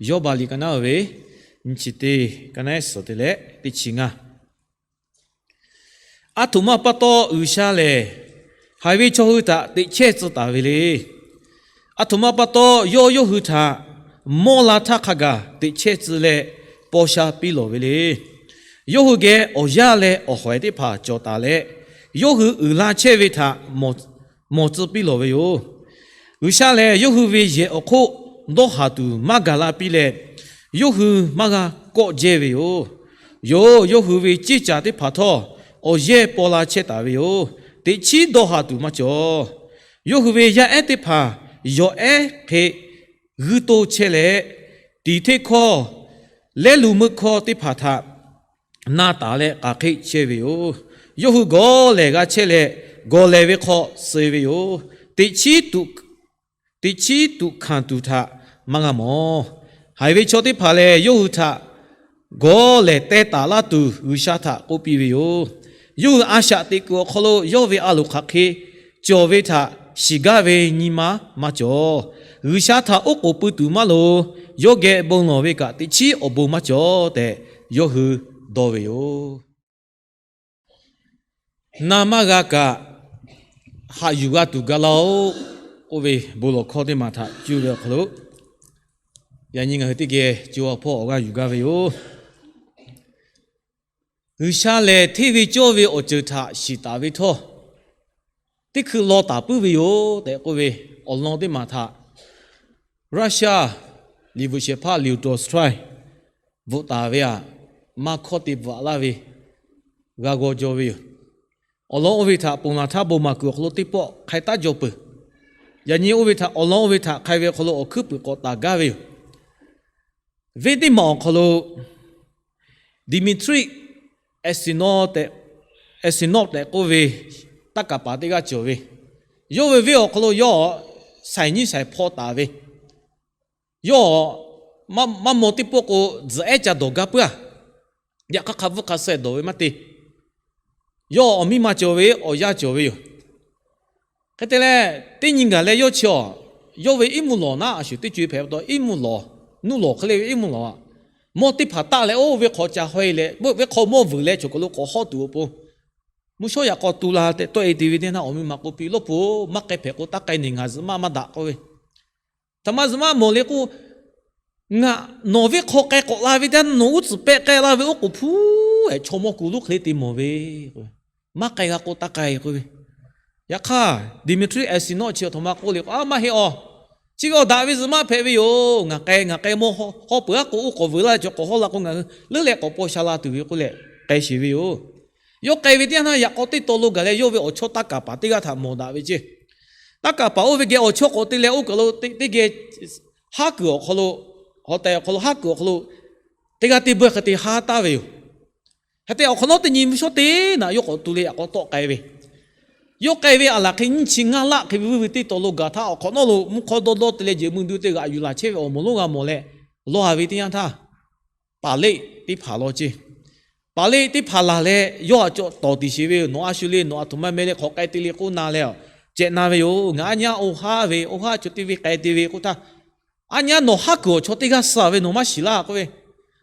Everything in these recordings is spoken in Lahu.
Yawˇbaˍ liꞈ ka naˉ ve nyi chi teˇ, ka naˉ suhˍ te leh teˇ chi ngaˇ. Aˬ htoꞈ ma pa taw G'uiˬsha lehˬ, haiˬ ve chaw hui htaꞈ teꞈ chehˇ tcuh taˍ ve le. Aˬ htoꞈ ma pa taw yawˇ yawˇ hui htaꞈ mawˇ la htaˇ hk'a gaˬ teꞈ chehˇ tcuh leh paw sha piˇ lawˬ ve le. Yawˇ hui geh awˬ yaˇ leh awˬ hawehˍ teˇ hpaˍ cawˬ taˍ leh, yawˇ hui uiˍ la chehˇ ve htaꞈ mawˬ tcuh piˇ lawˬ ve yoˬ. G'uiˬsha lehˬ, yawˇ hui ve yehˬ awˬ hk'oˆ dawˇ haˍ tuˬ maˇ gaˬ la piˇ leh, yawˇ hui maˇ g'a kawˆ jehˇ ve yoˬ. Yoˬ, yawˇ hui ve ceˇ caˬ teˇ hpaˍ htawˇ awˬ yehˇ paw la chehˇ taˍ ve yoˬ. Teꞈ chiˉ dawˇ haˍ tuˬ maˇ cawˬ. Yawˇ hui ve yaˇ ehˉ teˇ hpaˍ yawˬ ehˉ hk'e g'uiˇ toˇ chehˇ leh, tiˍ hteˇ hkawˇ, lehˉ lu meuˇ hkawˇ teˇ hpaˍ htaꞈ na taˍ leh k'aˬ hk'e chehˇ ve yoˬ. Yawˇ hui gawˬ lehˬ g'a chehˇ leh, gawˬ lehˬ ve hk'aw suh ve yoˬ. Teꞈ chiˉ tuꞈ hkanˍ tuˬ htaꞈ maˇ g'a mawˬ. Haiˬ ve chaw teˇ hpaˍ lehˬ, yawˇ hui htaꞈ gawˬ lehˬ teh taˍ laˇ tuˬ G'uiˬsha htaꞈ k'oˆ piˇ ve yoˬ. Yawˇ hui a shaꞈ teꞈ kuiˬ awˬ hk'aw lo yawˇ ve a loˍ hk'aˬ hk'e cawˬ ve htaꞈ shiˍ gaˇ ve nyi ma maˇ cawˬ. G'uiˬsha htaꞈ oˉ k'oˍ pui tuˬ maˇ loˍ. Yawˇ geh bon lawˬ ve kaꞈ teꞈ chiˉ awˬ bon maˇ cawˬ tehꞈ, yawˇ hui dawˇ ve yoˬ. Na maˇ g'a kaꞈ, haꞈ yuˬ g'a tuˬ ga laˇ-oˆ k'oˆ ve bon lawˬ hkawˇ teˇ maˬ htaꞈ cuˇ ve awˬ hk'aw lo, yaꞈ nyi ngaˬ hui teˇ geh co a hpawˇ awˬ g'aˇ yuˬ gaˇ ve yoˬ. G'uiˬsha lehˬ, hteˇ ve cawˇ ve awˬ ceuˬ htaꞈ shiˍ taˍ ve htawˇ, teˇ hkui law taˍ puiˉ ve yoˬ tehꞈ k'oˆ ve awˬ lawn teˇ maˬ htaꞈ Russia liꞈ bvuhꞈ shehˍ hpaˇ Leo Tolstoy bvuhꞈ taˍ ve aꞈ, maˇ hkawˇ te bvuhꞈ laˇ ve g'a g'aw jaw ve yoˬ. Awˬ lawn oˇ ve htaꞈ ponˬ laˬ htaˇ bon maˍ kuiˬ awˬ hk'aw lo teˇ pawˆ hk'ai taˉ jaw peuˬ. Yaꞈ nyi oˇ ve htaꞈ, awˬ lawn oˇ ve htaꞈ hk'ai ve awˬ hk'aw lo awˬ hkuiˉ puiˍ k'awꞈ taˍ gaˇ ve yoˬ. Venˇ teˇ maˬ awˬ hk'aw lo Dmitry Aksinov tehꞈ, Aksinov tehꞈ k'oˆ ve taˇ kaˍ paˍ teˇ g'aˇ cawˬ ve, yawˇ ve venˇ awˬ hk'aw lo yawˇ saiˍ nyiˇ saiˍ hpaw taˍ ve, yawˇ maˇ maw teˇ pawˆ k'o tzuhꞈ ehˉ ca dawˬ gaˇ puiˉ-a. Yaꞈ hk'aˇ hk'a bvuhˆ hk'a suh dawˬ ve maˇ te. Yawˇ awˬ miˇ ma cawˬ ve, awˬ yaˇ cawˬ ve yoˬ. Hk'e te leh, teˇ nyi gaˬ leh yawˇ chi awˬ, yawˇ ve iˉ mvuhˇ lawˬ naˉ a shuˍ teˇ co e hpehꞈ pa taw, iˉ mvuhˇ lawˬ, nuˇ lawˬ hk'e le ve iˉ mvuhˇ lawˬ aꞈ, mawˇ teˇ hpaˍ taˆ leh oˇ ve hk'aw ca hawehˇ leh, oˇ ve hk'aw mawˇ vuiˬ leh choˬ kaˬ lo k'awꞈ hawˆ tuˬ awˬ pon, mvuhˇ shawˉ yaꞈ k'aw tu la tehꞈ tawˆ e te ve teˇ naˇ, awˬ miˇ ma k'oˆ piˇ, Lawˇ puˬ-oˬ, maˇ k'ai hpehꞈ k'o taˇ k'ai neˬ, ngaˬ zuhꞈ maˇ maˇ daꞈ k'oˆ ve. Htaꞈ ma zuhꞈ maˇ mawˬ le k'o, ngaˬ nawˬ venˇ hk'aw k'ai k'awꞈ la ve teˇ naˇ, nawˬ uˉ tcuhˍ pehˆ k'ai la ve oˉ k'oˍ hpu, eh, chaw mawˇ kuˬ lonˉ hk'e le te mawˬ ve, maˇ k'ai g'a k'o taˇ k'ai k'oˆ ve. Yaꞈ hk'aˇ, Dmitry Aksinov chi awˬ htoꞈ ma k'oˆ le k'o, A, maˇ heˆ awˬ. Chi ve awˬ daꞈ ve zuhꞈ maˇ hpehꞈ ve yoˬ. Ngaˬ k'ai, ngaˬ k'ai mawˇ hawˇ peuˬ-a k'o, oˇ k'awꞈ vuiˬ laˇ ve chaw k'awꞈ hawˇ la k'o, ngaˬ hui leuˉ leh k'awꞈ paw sha la tuˬ ve k'oˆ leh k'ai sheˍ ve yoˬ. Yawˇ k'ai ve teˇ yanˇ htaˇ, yaꞈ k'aw teˇ taw lo gaˬ leh yawˇ ve awˬ chawˇ taˇ kaˍ paˍ teˇ g'aˇ htaꞈ mawˬ daꞈ ve ceˇ. Taˇ kaˍ paˍ oˇ ve geh awˬ chawˇ k'awꞈ te leh oˇ kaˬ lo teˇ geh haˉ kuiˬ awˬ hk'aw lo, hawꞈ tehˬ awˬ hk'aw lo, haˉ kuiˬ awˬ hk'aw lo teˇ g'aˇ teˇ beuˇ hk'e te haˉ taˍ ve yoˬ. Hk'e te awˬ hk'awꞈ nawˉ teˇ nyi mvuhˇ shawˉ teˇ naꞈ yawˇ k'awꞈ tu leh yaꞈ k'aw tawˆ k'ai ve. Yawˇ k'ai ve aˬ laˬ hk'e nyiˇ chi ngaˇ laˆ hk'e ve vuiˇ ve teˇ taw lo gaˬ htaˇ, awˬ hk'awꞈ nawˉ lo mvuhˇ hk'awˇ dawˇ dawˇ te leh jehˬ mui du te g'aꞈ yuˬ laˬ chehˇ ve awˬ moˍ lonˉ g'a mawˬ leh, lawˇ a ve teˇ yanˇ htaˇ, paˍ leˆ teˇ hpaˍ law ceˇ. Paˍ leˆ teˇ hpaˍ laˬ leh yawˇ htaꞈ cawˬ tawˍ tiˍ sheˍ ve yoˬ. Nawˬ a shu le, nawˬ aˬ htoꞈ ma meh leh hk'awꞈ k'ai te le k'oˆ na leh, cehꞈ na ve yoˬ. Ngaˬ aˉ nyi oˇ haˉ ve, oˇ haˉ chaw teˇ ve k'ai te ve k'oˆ htaˇ, Aˉ nyi nawˬ haˉ kuiˬ awˬ chaw teˇ g'aˇ suh ve nawˬ maˇ shiˍ laˇ k'oˆ ve.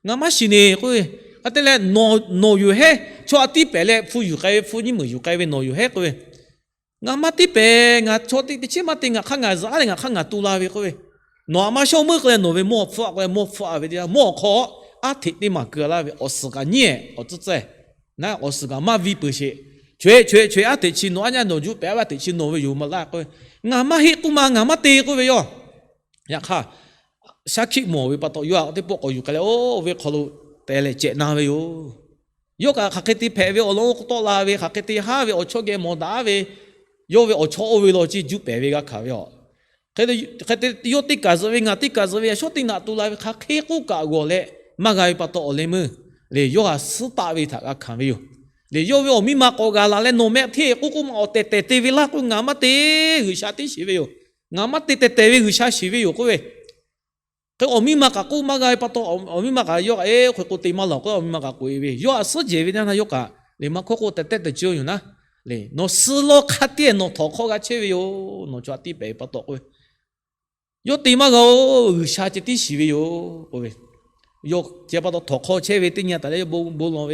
Ngaˬ maˇ shiˍ neˬ k'oˆ ve. Hk'e te leh, nawˬ yoˬ hehˉ chaw aꞈ tiˉ pehˍ leh hpu yuˬ k'ai ve, hpu nyiˇ meunˍ yuˬ k'ai ve nawˬ yoˬ hehˉ k'oˆ ve. Ngaˬ maˇ tiˉ pehˍ, ngaˬ chaw teˇ teˇ chiˉ maˇ te, ngaˬ hk'aˇ ngaˬ zuhꞈ leh ngaˬ hk'aˇ ngaˬ tu la ve k'oˆ ve. Nawˬ aꞈ maˇ shawˉ meuˇ k'ai leh nawˬ ve mawˇ hpfuhˆ k'ai leh mawˇ hpfuhˆ a ve teˇ yanˇ, mawˇ awˬ hk'aw aˉ hteꞈ teˇ maˬ keu laˇ ve awˬ suhˍ kaꞈ nyiˉ-ehˍ awˬ tcuhˉ tcuhˉ-ehˍ. Naˉ awˬ suhˍ kaꞈ maˇ viˇ peuˬ sheˍ. Choeꞈ choeꞈ choeꞈ aˉ hteꞈ chi nawˬ aˉ nyi nawˬ juˇ pehˍ a ve aˉ hteꞈ chi nawˬ ve yoˬ maˇ laˇ k'oˆ ve. Ngaˬ maˇ heˆ k'oˆ ma, ngaˬ maˇ te k'oˆ ve yoˬ. Yaꞈ hk'aˇ, shaˉ hkiˆ mawˬ ve pa taw yawˇ htaꞈ teˇ pawˆ k'awꞈ yuˬ k'ai leh oˇ ve hk'aw lo te leh cehꞈ na ve yoˬ. Yawˇ kaꞈ hk'aˬ hk'e te hpehꞈ ve awˬ lawn oˇ k'oˆ tawˆ la ve, hk'aˬ hk'e te haˉ ve awˬ chawˇ geh mawˬ daꞈ ve, yawˇ ve awˬ chawˇ oˇ ve law ceˇ juˇ pehˍ ve g'a hkanˍ ve a. Hk'e te yawˇ teˇ kaˬ zuhꞈ ve ngaˬ teˇ kaˬ zuhꞈ ve yaꞈ shawˉ teˇ naꞈ tu la ve hk'aˬ hk'e k'oˆ kaꞈ g'awˬ leh maˇ g'a ve pa taw awˬ leh meuˇ le yawˇ htaꞈ suhˉ taˆ ve htaꞈ g'a hkanˍ ve yoˬ. Le yawˇ ve awˬ miˇ ma k'awꞈ g'a laˬ leh nawˬ meh hteˇ k'oˆ k'oˆ ma awˬ tehˬ tehˬ te ve laˇ k'oˆ ngaˬ maˇ te, G'uiˬsha tiˉ shiˍ ve yoˬ. Ngaˬ maˇ te tehˬ tehˬ ve G'uiˬsha shiˍ ve yoˬ k'oˆ ve. Hk'e awˬ miˇ ma kaꞈ k'oˆ maˇ g'a ve pa taw, awˬ miˇ ma kaꞈ yawˇ kaꞈ, Eˬ, hk'e k'o te maˇ lawˬ k'oˆ awˬ miˇ ma kaꞈ k'oꞈ e ve. Yawˇ htaꞈ suhˉ jehˬ ve teˇ yanˇ htaˇ yawˇ kaꞈ le maˇ hkawˇ k'o tehˬ tehˬ tehˬ ceuˬ yoˬ naˉ. Le nawˬ suh lawˇ hk'a tiˉ nawˬ htawnˍ hk'awˇ g'a chehˇ ve yoˬ. Nawˬ chaw aꞈ tiˉ pehˍ ve pa taw k'oˆ ve. Yawˇ te maˇ g'a-oˬ, G'uiˬsha ceh tiˉ shiˍ ve yoˬ k'oˆ ve. Yawˇ ceh pa taw htawnˍ hk'aw chehˇ ve teˇ nyi htaꞈ leh yawˇ bon bon lawˬ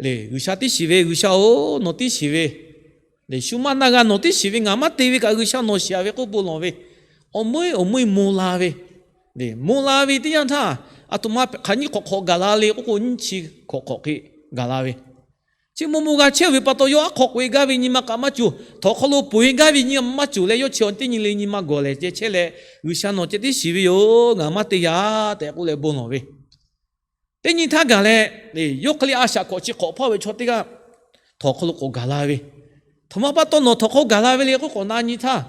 ve, G'uiˬsha tiˉ shiˍ ve, G'uiˬsha-oˬ, nawˬ tiˉ shiˍ ve, shu maˇ na g'a, nawˬ tiˉ shiˍ ve, ngaˬ maˇ te ve kaꞈ G'uiˬsha nawˬ shiˍ-a ve k'oˆ bon lawˬ ve, awˬ meuˇ awˬ meuˇ maw la ve, maw la ve teˇ yanˇ htaˇ, aˬ htoꞈ ma hk'aˬ nyiˇ hk'awꞈ hk'awꞈ gaˬ la le k'oˆ k'o, nyiˇ chi hk'awꞈ hk'awꞈ hk'e gaˬ la ve, chi maw maw g'a chehˇ ve pa taw, yawˇ aˉ hk'aw k'oꞈ-e gaˇ ve nyi ma kaꞈ maˇ cawˬ, htawnˍ hk'aw lo ponˬ-e gaˇ ve nyi ma maˇ cawˬ leh, yawˇ chi awˬ teˇ nyi le nyi ma gawˬ lehˬ ceh chehˇ leh, G'uiˬsha nawˬ ceh tiˉ shiˍ ve yoˬ, ngaˬ maˇ te yaꞈ tehꞈ k'oˆ leh bon lawˬ ve, teˇ nyi htaˇ gaˬ leh, yawˇ hk'e le a shaꞈ hkawꞈ chi hk'awꞈ hpawˇ ve chaw teˇ g'aˇ htawnˍ hk'aw lo k'awꞈ gaˬ la ve, htaꞈ ma pa taw nawˬ htawnˍ hk'aw gaˬ la ve le k'oˆ k'awꞈ na nyi htaˇ,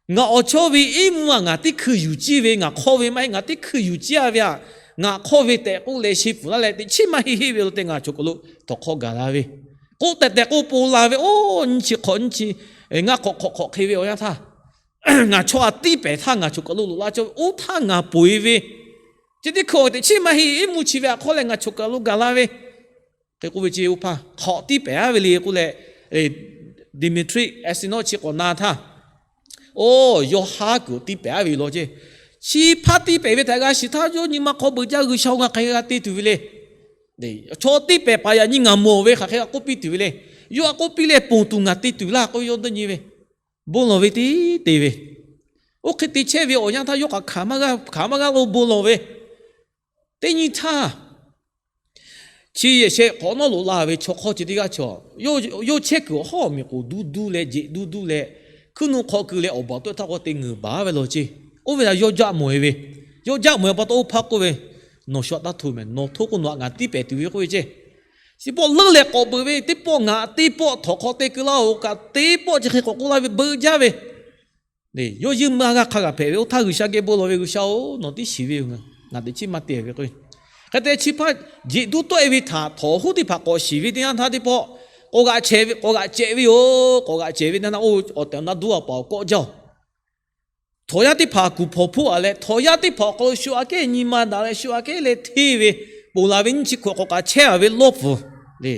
ngaˬ awˬ chawˇ ve iˉ mvuhˇ-a ngaˬ teˇ hkui yuˬ ciˇ ve, ngaˬ hk'awˇ ve maˇ heˆ, ngaˬ teˇ hkui yuˬ ciˇ-a ve-a, ngaˬ hk'awˇ ve tehꞈ k'oˆ leh she pfuhˍ laˇ leh, teꞈ chiˉ maˇ heˆ heˆ ve lo te ngaˬ choˬ kaˬ lo htawnˍ hk'aw gaˬ la ve, k'oˆ tehꞈ tehꞈ k'oˆ pon la ve, oˇ nyiˇ chi hk'awꞈ nyiˇ chi, ngaˇ hk'awꞈ hk'awꞈ hk'awꞈ hk'e ve awˬ yanˇ htaˇ, ngaˬ chaw-a tiˇ pehˍ htaˇ ngaˬ choˬ kaˬ lo loꞈ la cawˇ ve, oˇ htaˇ ngaˬ ponˬ-e ve, chi teˇ hkui teꞈ chiˉ maˇ heˆ, iˉ mvuhˇ chi ve a hk'awˇ leh ngaˬ choˬ kaˬ lo gaˬ la ve, hk'e k'oˆ ve chi oˇ hpaˇ hk'awꞈ tiˇ pehˍ-a ve le k'oˆ leh, Demetrius Exarchus chi k'awꞈ na htaˇ, oˇ yawˇ haˉ kuiˬ tiˇ pehˍ-a ve law ceˇ. Chi hpaˇ tiˇ pehˍ ve htaꞈ g'a shiˍ htaˇ, yawˇ nyi ma hk'aw beuꞈ jaˇ, G'uiˬsha-oˬ, ngaˬ hk'aˬ hk'e g'a te tuˬ ve le. Chaw tiˇ pehˍ paˍ yaꞈ nyi ngaˬ mawˬ ve hk'aˬ hk'e g'a k'oˆ piˇ tuˬ ve le. Yawˇ a k'oˆ piˇ leh ponˬ tuˬ ngaˬ te tuˬ laˇ k'oˆ ve yawˇ dawˇ nyi ve, bon lawˬ ve tiˉ te ve, oˇ hk'e te chehˇ ve awˬ yanˇ htaˇ yawˇ kaꞈ hkanˍ maˇ g'a, hkanˍ maˇ g'a lo bon lawˬ ve, teˇ nyi htaˇ, chi yehˬ shehˆ hk'awꞈ nawˉ loꞈ la ve chaw hk'awˇ chi teˇ g'aˇ chaw, yawˇ chehˇ kuiˬ awˬ hawˉ awˬ miˬ k'oˍ duˇ duˇ leh jeꞈ duˇ duˇ leh, hkuiˉ nuˆ hk'aw keu leh awˬ baˬ tawˆ htaˇ k'awꞈ te ngeuˍ baˬ ve law ceˇ. Oˇ ve htaꞈ yawˇ jaˆ mawˬ-e ve, yawˇ jaˆ mawˬ-e pa taw oˇ hpaˇ k'oˆ ve, Nawˬ shu a taˇ hto mehˍ, nawˬ hto k'o nawˬ htaꞈ ngaˬ tiˇ pehˍ tuˬ ve k'oˆ ve ceˇ. Chi pawˆ leuˉ leh k'awꞈ beuꞈ ve, teˇ pawˆ ngaˬ teˇ pawˆ htawnˍ hk'aw te keu laˇ-oˬ kaꞈ, teˇ pawˆ chi hk'e k'awꞈ k'oˆ laˇ ve beuꞈ jaˇ ve, yawˇ yeuˇ maˇ g'a hk'a gaˬ hpehꞈ ve, oˇ htaˇ G'uiˬsha geh bon lawˬ ve, G'uiˬsha-oˬ, nawˬ tiˉ shiˍ ve yoˬ, ngaˬ teꞈ chiˉ maˇ te ve k'o, hk'e te chi hpaˇ jeꞈ duˇ tawˆ-e ve htaꞈ htawnˍ hoˉ teˇ hpaˍ k'awꞈ shiˍ ve teˇ yanˇ htaˇ teˇ pawˆ k'awꞈ g'aꞈ chehˇ ve, k'awꞈ g'aꞈ chehˇ ve yoˬ. K'awꞈ g'aꞈ chehˇ ve teˇ yanˇ htaˇ, oˇ awˬ tehˬ awˬ na duˇ a paˍ awˬ kawˆ jaˇ-oˬ. Htawnˍ yaˇ teˇ hpaˍ kuˬ hpawnˬ hpoˆ-a leh, htawnˍ yaˇ teˇ hpaˍ awˬ hk'aw lo shu aꞈ kehˉ nyi ma daꞈ leh shu aꞈ kehˉ leh hteˇ ve, ponˬ laˬ ve nyiˇ chi hk'awꞈ k'awꞈ k'aꞈ chehˇ-a ve lawˇ pfuhˍ le,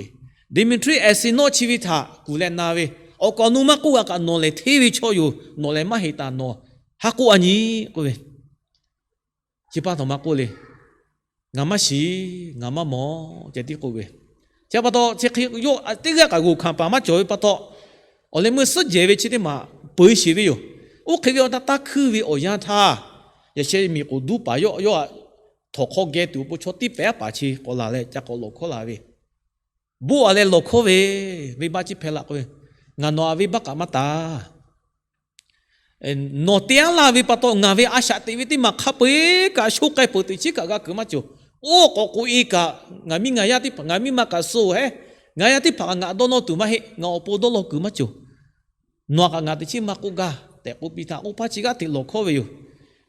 Demetrius Exarchus chi ve htaꞈ kuˬ leh na ve, awˬ kaˍ awˬ nu maˇ k'oˆ g'a kaꞈ nawˬ lehˬ hteˇ ve chaw yoˬ, nawˬ lehˬ maˇ heˆ taˍ nawˬ haˉ k'oˆ-a nyi k'oˆ ve, chi pa taw maˇ k'oˆ le. Ngaˬ maˇ shiˍ, ngaˬ maˇ mawˬ ceh tiˉ k'oˆ ve, chi pa taw chi hk'e yawˇ teˇ g'aˇ kaꞈ g'oˬ hkanˍ paˍ maˇ cawˬ ve pa taw, awˬ leh meuˇ suhˉ jehˬ ve chi teˇ maˬ peu-eˬ sheˍ ve yoˬ. Oˇ hk'e ve awˬ taˇ taˇ hkuiˇ ve awˬ yanˇ htaˇ, yaꞈ sheh miˬ k'oˍ duˇ paˍ yawˇ, yawˇ htawnˍ hk'aw geh tuˬ awˬ pon chaw tiˇ pehˍ aˉ paˍ chi k'awꞈ laˬ leh ca k'awꞈ lawˬ hkawˇ la ve, bon-a leh lawˬ hkawˇ ve, venˇbaˆ ciˉ hpehˇ la k'oˆ ve, Ngaˬ nawˬ-a venˇbaˆ kaꞈ maˇ taˍ. Nawˬ te aˉ laˇ ve pa taw, ngaˬ ve a shaꞈ teꞈ ve teˇ maˬ hk'a peu-eˬ kaꞈ sho k'ai peuˬ teꞈ chiˉ kaꞈ g'a kuiˬ maˇ cawˬ. Oˇ k'awꞈ k'oꞈ-e kaꞈ, ngaˬ miˇ ngaˬ yaˇ teˇ hpaˍ, ngaˬ miˇ ma kaꞈ suh-oˬ hehˉ, ngaˬ yaˇ teˇ hpaˍ kaꞈ ngaˬ dawˇ nawˇ tuˬ maˇ heˆ, ngaˬ awˬ pon dawˇ law kuiˬ maˇ cawˬ. Nawˬ-a kaꞈ ngaˬ teꞈ chiˉ maˇ k'oˆ gaˇ tehꞈ k'oˆ piˇ htaˇ, oˇ hpaˇ chi g'aˇ hteꞈ lawˬ hkawˇ ve yoˬ.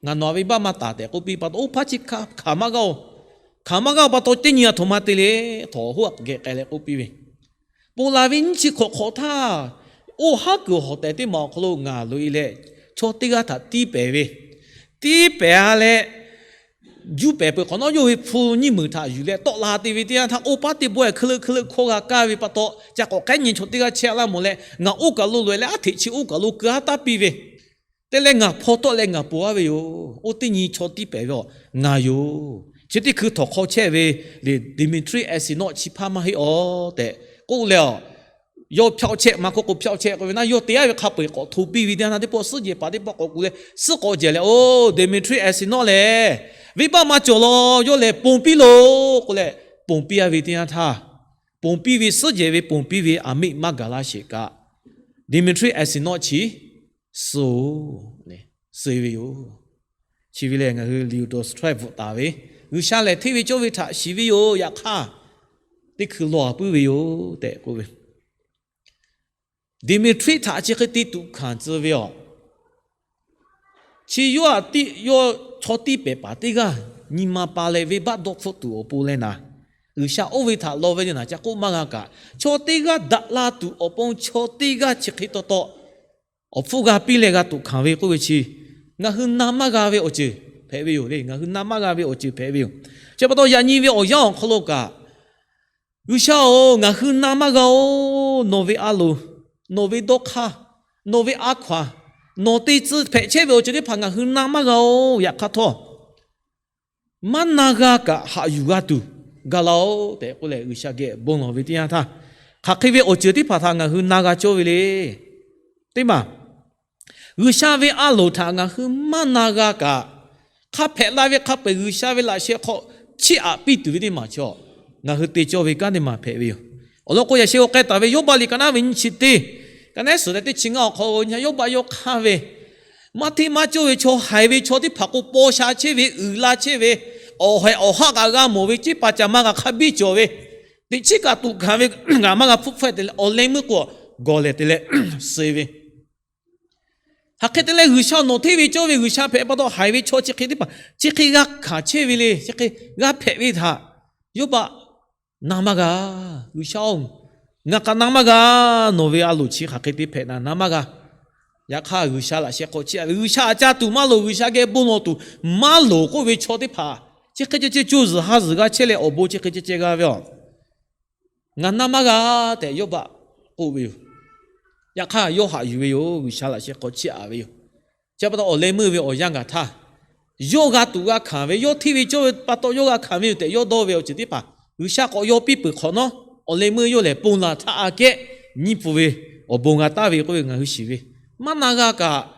Ngaˬ nawˬ-a venˇbaˆ maˇ taˍ tehꞈ k'oˆ piˇ pa taw, oˇ hpaˇ chi hkanˍ maˇ g'a-oˬ. Hkanˍ maˇ g'a-oˬ pa taw, teˇ nyi a htoꞈ ma te le, htawnˍ hoˉ geh k'ai leh k'oˆ piˇ ve, Ponˬ laˬ ve nyiˇ chi hk'awꞈ hk'awꞈ htaˇ, oˇ haˉ kuiˬ hawˬ tehˬ teˇ maˬ awˬ hk'aw lo ngaˬ loꞈ-e leh, chaw teˇ g'aˇ htaꞈ tiˇ pehˍ ve, tiˇ pehˍ-a leh, juˇ pehˍ peuˬ hk'awꞈ nawˉ yawˇ ve hpu nyiˇ meunˍ htaꞈ yuˬ leh tawˆ la te ve teˇ yanˇ htaˇ, oˇ paˉ teˇ bawehˇ hkeuˆ leuˆ hkeuˆ leuˆ hkawˇ g'a kaˇ ve pa taw, ca k'awꞈ k'ehˉ nyi chaw teˇ g'aˇ chehˇ laˇ mawˬ leh, ngaˬ oˇ kaˬ lo loꞈ-e leh aˉ hteꞈ chi oˇ kaˬ lo keu-a taˇ piˇ ve, te leh ngaˬ hpaw tawˆ leh ngaˬ ponˬ-a ve yoˬ. Oˇ teˇ nyi chaw tiˇ pehˍ ve-aˬ ngaˬ yoˬ. Chi teˇ hkui htawnˍ hk'aw chehˇ ve le, Demetrius Exarchus chi hpaˇ maˇ heˆ-aˬ tehꞈ k'oˆ leh-aˬ, yawˇ ဖြောက်ချက် maˇ k'oˆ k'o ဖြောက်ချက် k'oˆ ve naˉ, yawˇ te-a ve hk'a peu-eˬ k'awꞈ hto piˇ ve teˇ yanˇ htaˇ teˇ pawˆ suhˉ jehˬ paˍ teˇ pawˆ k'awꞈ kuˬ leh suhˉ k'awꞈ jehˬ leh, Oˇ Demetrius Exarchus lehˬ, venˇbaˆ maˇ cawˬ law, yawˇ lehˬ ponˬ piˇ loˬ k'oˆ leh, ponˬ piˇ-a ve teˇ yanˇ htaˇ, ponˬ piˇ ve suhˉ jehˬ ve ponˬ piˇ ve aˬ miˆ maˇ gaˬ laˇ sheˍ kaꞈ, Demetrius Exarchus chi suh-oˬ, suh-e ve yoˬ. Chi ve lehˬ ngaˬ hui liꞈ awˬ hk'aw lo bvuhꞈ taˍ ve, G'uiˬsha lehˬ hteˇ ve cawˇ ve htaꞈ shiˍ ve yoˬ. Yaꞈ hk'aˇ, teˇ hkui lawˬ-a puiˉ ve yoˬ tehꞈ k'oˆ ve, Demetrius htaꞈ chi hk'e te tuꞈ hkanˍ tcuh ve-aˬ, chi yawˇ aꞈ tiˆ yawˇ chaw tiˇ pehˍ paˍ teˇ g'aˇ nyi ma pa leh venˇbaˆ dawˇ hpfuhˆ tuˬ awˬ pon leh naˍ, G'uiˬsha oˇ ve htaꞈ lawˬ ve le naˍ ca k'oˆ maˇ g'a kaꞈ, chaw teˇ g'aˇ daꞈ la tuˬ awˬ pon chaw teˇ g'aˇ chi hk'e taw taw awˬ hpfuhˇ g'a piˇ leh g'a tuꞈ hkanˍ ve k'oˆ ve chi, ngaˬ hui na maˇ g'a ve awˬ ceuˬ hpehꞈ ve yoˬ le. Ngaˬ hui na maˇ g'a ve awˬ ceuˬ hpehꞈ ve yoˬ. Chi pa taw yaꞈ nyi ve awˬ yanˇ awˬ hk'aw lo kaꞈ, G'uiˬsha-oˬ, ngaˬ hui na maˇ g'a-oˬ. Nawˬ ve a loˍ, nawˬ ve dawˇ hk'aˇ, nawˬ ve a hkaw-a, Nawˬ te tcuh hpehꞈ chehˇ ve awˬ ceuˬ teˇ hpaˍ ngaˬ hui na maˇ g'a-oˬ. Yaꞈ hk'aˇ htawˇ, maˇ na g'a kaꞈ haꞈ yuˬ g'a tuˬ gaˬ la-oˬ tehꞈ k'oˆ leh, G'uiˬsha geh bon lawˬ ve teˇ yanˇ htaˇ, hk'aˬ hk'e ve awˬ ceuˬ teˇ hpaˍ htaꞈ ngaˬ hui na g'a cawˇ ve le. Teˇ maˬ, G'uiˬsha ve a loˍ htaꞈ ngaˬ hui maˇ na g'a kaꞈ, hk'a hpehꞈ la ve hk'a peu-eˬ G'uiˬsha ve laꞈ sheh hk'aw chiˇ aꞈ piˇ tuˬ ve teˇ maˬ chaw, ngaˬ hui te cawˇ ve kanˉ teˇ maˬ hpehꞈ ve yoˬ. Awˬ lawn k'o, yaꞈ sheh g'a k'ai taˍ ve Yawˇbaˆ liꞈ ka naˉ ve nyiˇ chi teˇ, ka naˉ suhˍ leh teˇ chi ngaˇ awˬ hk'aw lo nyi Yawˇbaˆ yawˇ hk'aˇ ve, maˇ hteˇ maˇ cawˇ ve chaw, haiˬ ve chaw teˇ hpaˍ k'o, paw sha chehˇ ve, uiˍ la chehˇ ve, awˬ haiˬ awˬ haˆ kaꞈ g'a mawˬ ve, ceˇ paˍ caˬ ma kaꞈ hk'a biˇ cawˬ ve, teꞈ chiˉ kaꞈ tuꞈ hkanˍ ve, ngaˬ maˇ g'a hpfuhˆ hpfuhˆ te leh, awˬ leh meuˇ k'o gawˬ lehˬ te leh suh ve, hk'aˬ hk'e te leh G'uiˬsha nawˬ hteˇ ve cawˇ ve G'uiˬsha hpehꞈ pa taw, haiˬ ve chaw chi hk'e teˇ hpaˍ chi hk'e g'a hkanˍ chehˇ ve le, chi hk'e g'a hpehꞈ ve htaꞈ Yawˇbaˆ na maˇ g'a. G'uiˬsha-oˬ, ngaˬ kaꞈ na maˇ g'a. Nawˬ ve a loˍ chi hk'aˬ hk'e te hpehꞈ naˍ na maˇ g'a. Yaꞈ hk'aˇ, G'uiˬsha laꞈ sheh hk'aw chiˇ aꞈ ve, G'uiˬsha aꞈ ca tuˬ maˇ loˍ, G'uiˬsha geh bon lawˬ tuˬ maˇ loˍ k'oˆ ve chaw teˇ hpaˍ chi hk'e ceh ceh co zuhˬ ha zuhˬ g'a chehˇ leh awˬ bon chi hk'e ceh ceh g'a ve aˬ. Ngaˬ na maˇ g'a tehꞈ Yawˇbaˆ k'oˆ ve yoˬ. Yaꞈ hk'aˇ, yawˇ haꞈ yuˬ ve yoˬ. G'uiˬsha laꞈ sheh hk'aw chiˇ aꞈ ve yoˬ. Chi pa taw, awˬ leh meuˇ ve awˬ yanˇ gaˬ htaˇ, yawˇ g'a tuˬ g'a hkanˍ ve, yawˇ hteˇ ve cawˇ ve pa taw yawˇ g'a hkanˍ ve yoˬ tehꞈ yawˇ dawˇ ve awˬ ceuˬ teˇ hpaˍ G'uiˬsha k'awꞈ yaw piˇ peuˬ hk'awꞈ nawˉ, awˬ leh meuˇ yawˇ lehˬ ponˬ laˬ htaˇ aꞈ kehˉ nyiˇ pfuhˍ ve awˬ bon g'a taˍ ve k'oˆ ve ngaˬ hui shiˍ ve, maˇ na g'a kaꞈ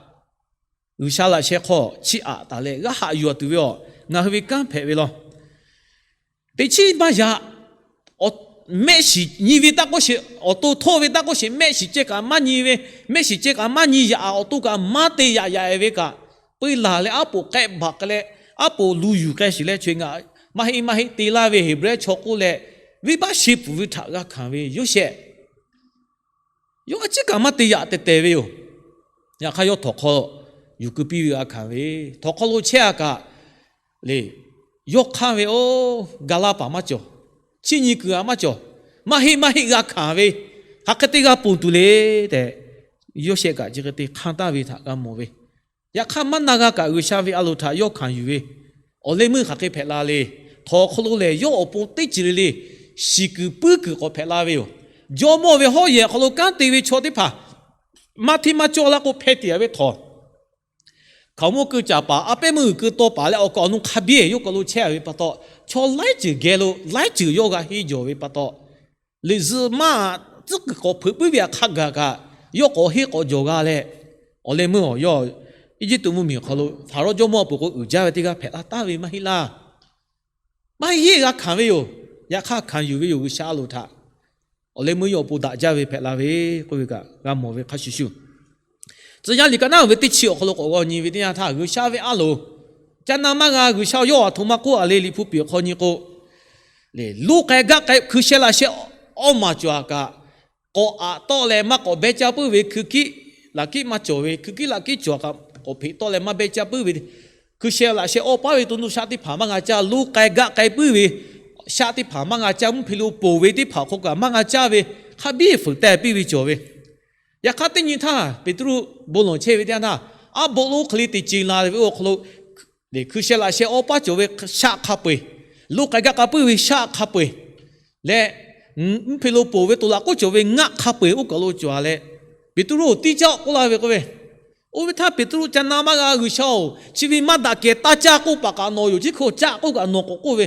G'uiˬsha laꞈ sheh hk'aw chiˇ aꞈ taˍ leh g'a haꞈ yuˬ tuˬ ve aˬ, ngaˬ hui ve kanˉ hpehꞈ ve law. Teꞈ chiˉ maˇ yaꞈ, mehˆ shiˍ nyi ve taˇ k'oˆ sheˍ, awˬ to htawˇ ve taˇ k'oˆ sheˍ, mehˆ shiˍ ceh kaꞈ maˇ nyi ve, mehˆ shiˍ ceh kaꞈ maˇ nyi yaꞈ, awˬ to kaꞈ maˇ te yaꞈ yaꞈ ve kaꞈ, peu laˬ leh aˉ poꞈ k'ehˆ baˬ k'ai leh, aˉ poꞈ lu yuˬ k'ai sheˍ leh, chi ngaˬ maˇ heˆ maˇ heˆ te laˇ ve Heˍbrehˇ chaw k'oˆ leh, venˇbaˆ sheˍ pfuhˍ ve htaꞈ g'a hkanˍ ve Yoˇsehꞈ yawˇ a ciˉ kaꞈ maˇ te yaꞈ tehˬ tehˬ ve yoˬ. Yaꞈ hk'aˇ, yawˇ htawnˍ hk'aw yuˬ keu piˇ ve g'a hkanˍ ve, htawnˍ hk'aw lo chehˇ a kaꞈ le, yawˇ hk'aˇ ve, oˇ, ga laˇ paˍ maˇ cawˬ, chiˇ nyi kuiˬ a maˇ cawˬ, maˇ heˆ maˇ heˆ g'a hkanˍ ve, hk'aˬ hk'e te g'a ponˬ tuˬ le tehꞈ, Yoˇsehꞈ kaꞈ chi hk'e te hk'anˇ taˍ ve htaꞈ g'a mawˬ ve. Yaꞈ hk'aˇ, maˇ na g'a kaꞈ G'uiˬsha ve a loˍ htaꞈ yawˇ hkanˍ yuˬ ve, awˬ leh meuˇ hk'aˬ hk'e hpehꞈ la le. Htawnˍ hk'aw lo lehˬ, yawˇ awˬ pon teˇ ceuˬ le le shiˍ kuiˬ puiˉ kuiˬ k'awꞈ hpehꞈ la ve yoˬ. Jawˇmawˇ ve hawˉ yehˬ awˬ hk'aw lo kanˉ te ve chaw teˇ hpaˍ maˇ hteˇ maˇ cawˇ laˇ k'o, hpeh tiꞈ a ve htawnˍ hkaoˍmonˇ keu caˍ paˍ, a pehˉ meuˇ g'uiˬ keu taw paˍ leh awˬ kaˍ awˬ nu hk'a biˇ yawˇ kaˬ lo chehˇ a ve pa taw, chaw laiˉ ceuˬ geh lo laiˉ ceuˬ yawˇ g'a henˇ jawˬ ve pa taw, liꞈ zuhꞈ maˇ tcuhˉ kuiˬ k'awꞈ hpeuꞈ puiˉ ve htaꞈ hk'a gaˬ kaꞈ, yawˇ k'awꞈ henˇ k'awꞈ jawˬ g'a leh, awˬ leh meuˇ awˬ yawˇ Eˇjiˇtuꞈ mvuhˇmiˬ awˬ hk'aw lo Hpaˍrawˇ jawˇmawˇ peuˬ k'o uiˍ jaˇ ve teˇ g'aˇ hpehꞈ la taˍ ve maˇ heˆ laˇ. Maˇ heˆ, g'a hkanˍ ve yoˬ. Yaꞈ hk'aˇ, hkanˍ yuˬ ve yoˬ G'uiˬsha a loˍ htaꞈ. Awˬ leh meuˇ yawˇ awˬ pon daꞈ jaˇ ve hpehꞈ la ve k'oˆ ve kaꞈ g'a mawˬ ve hk'a shuˍ shuˍ, tcuh yaˇ liꞈ ka naˉ ve teˇ chi awˬ hk'aw lo k'awꞈ g'aw nyi ve teˇ yanˇ htaˇ, G'uiˬsha ve a loˍ ca na maˇ g'a. G'uiˬsha yawˇ aˬ htoꞈ ma k'oˆ a le, Liꞈ hpu piˍ awˬ hk'aw nyi k'o, le, luˇ k'ai gaˆ k'ai hkui sheh laꞈ sheh awˇ maˬ cawˬ a kaꞈ, k'awꞈ aꞈ tawˆ leh maˇ k'awꞈ beh caˇ puiˉ ve, hkui kiˆ laꞈ kiˆ maˇ cawˬ ve, hkui kiˆ laꞈ kiˆ cawˬ a kaꞈ k'awꞈ hpeꞈ tawˆ leh maˇ beh caˇ puiˉ ve, hkui sheh laꞈ sheh awˇ paˉ ve to nuˇ shaˆ teˇ hpaˍ maˇ g'a caˇ, luˇ k'ai gaˆ k'ai puiˉ ve shaˆ teˇ hpaˍ maˇ g'a caˇ, mvuhˇ hpe lo ponˬ ve teˇ hpaˍ hk'aw kaꞈ maˇ g'a caˇ ve, hk'a biˇ fuiˍ teh piˇ ve cawˬ ve. Yaꞈ hk'aˇ, teˇ nyi htaˇ Peˍtruˆ bon lawˬ chehˇ ve teˇ yanˇ htaˇ, aˉ boˆ lonˉ hk'e le teꞈ ce la ve oˇ hk'aw lo, hkui sheh laꞈ sheh awˇ paˉ cawˬ ve shaˆ hk'a peu-eˬ, luˇ k'ai gaˆ k'ai puiˉ ve shaˆ hk'a peu-eˬ leh, mvuhˇ hpe lo ponˬ ve to laꞈ k'oˆ cawˬ ve ngaˆ hk'a peu-eˬ oˇ kaˬ lo cawˬ a leh, Peˍtruˆ tiˇ caˇ k'oˆ laˇ ve k'oˆ ve, oˇ ve htaˇ Peˍtruˆ ca na maˇ g'a. G'uiˬsha-oˬ, chi ve maˇ daꞈ kehˬ taˇ caˇ k'oˆ paˍ kaꞈ nawˬ yoˬ, chi hk'e caˇ k'oˆ kaꞈ nawˬ k'awꞈ k'oˆ ve,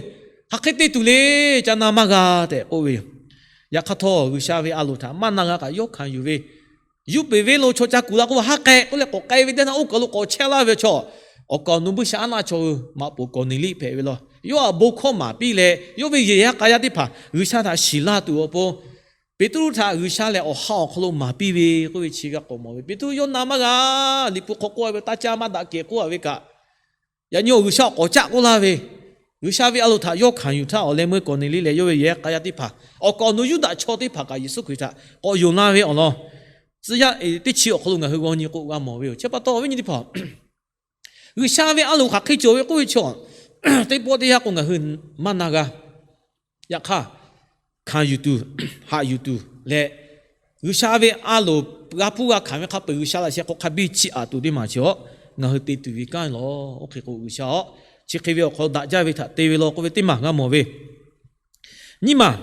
hk'aˬ hk'e te tuˬ le, ca na maˇ g'a tehꞈ k'oˆ ve yoˬ. Yaꞈ hk'aˇ htawˇ, G'uiˬsha ve a loˍ htaꞈ maˇ na g'a kaꞈ yawˇ hkanˍ yuˬ ve, yuˇ peˬ venˇ lo chaw ca kuˬ la k'oˆ ve, ha k'ai k'oˆ leh k'awꞈ k'ai ve teˇ yanˇ, oˇ kaˬ lo k'awꞈ chehˇ laˇ ve chaw, awˬ kaˍ awˬ nu buiˇshaˆaˉnaˆ chaw hui maꞈ poˍ Kawˍneˍliˆ hpehꞈ ve law. Yawˇ htaꞈ bon hkawˇ maˍ piˇ leh, yawˇ ve yehˬ yaˇ k'a yaˇ teˇ hpaˍ G'uiˬsha htaꞈ shiˍ laˇ tuˬ awˬ pon, Peˍtruˆ htaꞈ G'uiˬsha lehˬ awˬ ha awˬ hk'aw lo maˍ piˇ ve k'oˆ ve chi g'a k'awꞈ mawˬ ve. Peˍtruˆ yawˇ na maˇ g'a. Liꞈ hpu hk'aw k'oˆ ve, taˇ caˇ maˇ daꞈ kehˬ k'oˆ a ve kaꞈ, yaꞈ nyi G'uiˬsha k'awꞈ caˆ k'oˆ laˇ ve, G'uiˬsha ve a loˍ htaꞈ yawˇ hkanˍ yuˬ htaˇ, awˬ leh meuˇ Kawˍneˍliˆ leh yawˇ ve yehˬ yaˇ k'a yaˇ teˇ hpaˍ, awˬ kaˍ awˬ nu Yuˇdaꞈ chaw teˇ hpaˍ kaꞈ Yeˍsuˆ Hkriꞈ htaꞈ k'awꞈ yonˍ la ve awˬ lawn, tcuh yaˇ teˇ chi awˬ hk'aw lo ngaˬ hui g'aw nyi k'o g'a mawˬ ve yoˬ. Chi pa taw, awˬ viˉ nyi teˇ hpaˍ, G'uiˬsha ve a loˍ hk'aˬ hk'e cawˬ ve k'oˆ ve chaw, teˇ pawˆ teˇ yanˇ k'o ngaˬ hui maˇ na g'a. Yaꞈ hk'aˇ, hkanˍ yuˬ tuˬ, haꞈ yuˬ tuˬ leh, G'uiˬsha ve a loˍ g'a hpuˇ g'a hkanˍ ve hk'a peu-eˬ G'uiˬsha laꞈ sheh hk'aw hk'a biˇ chiˇ aꞈ tuˬ teˇ maˬ chi awˬ, ngaˬ hui te tuˬ ve kanˉ lawˬ. Oˇ hk'e k'o, G'uiˬsha awˬ chi hk'e ve awˬ hk'aw lo daꞈ jaˇ ve htaꞈ te ve law k'oˆ ve teˇ maˬ g'a mawˬ ve. Nyiˇ maˬ,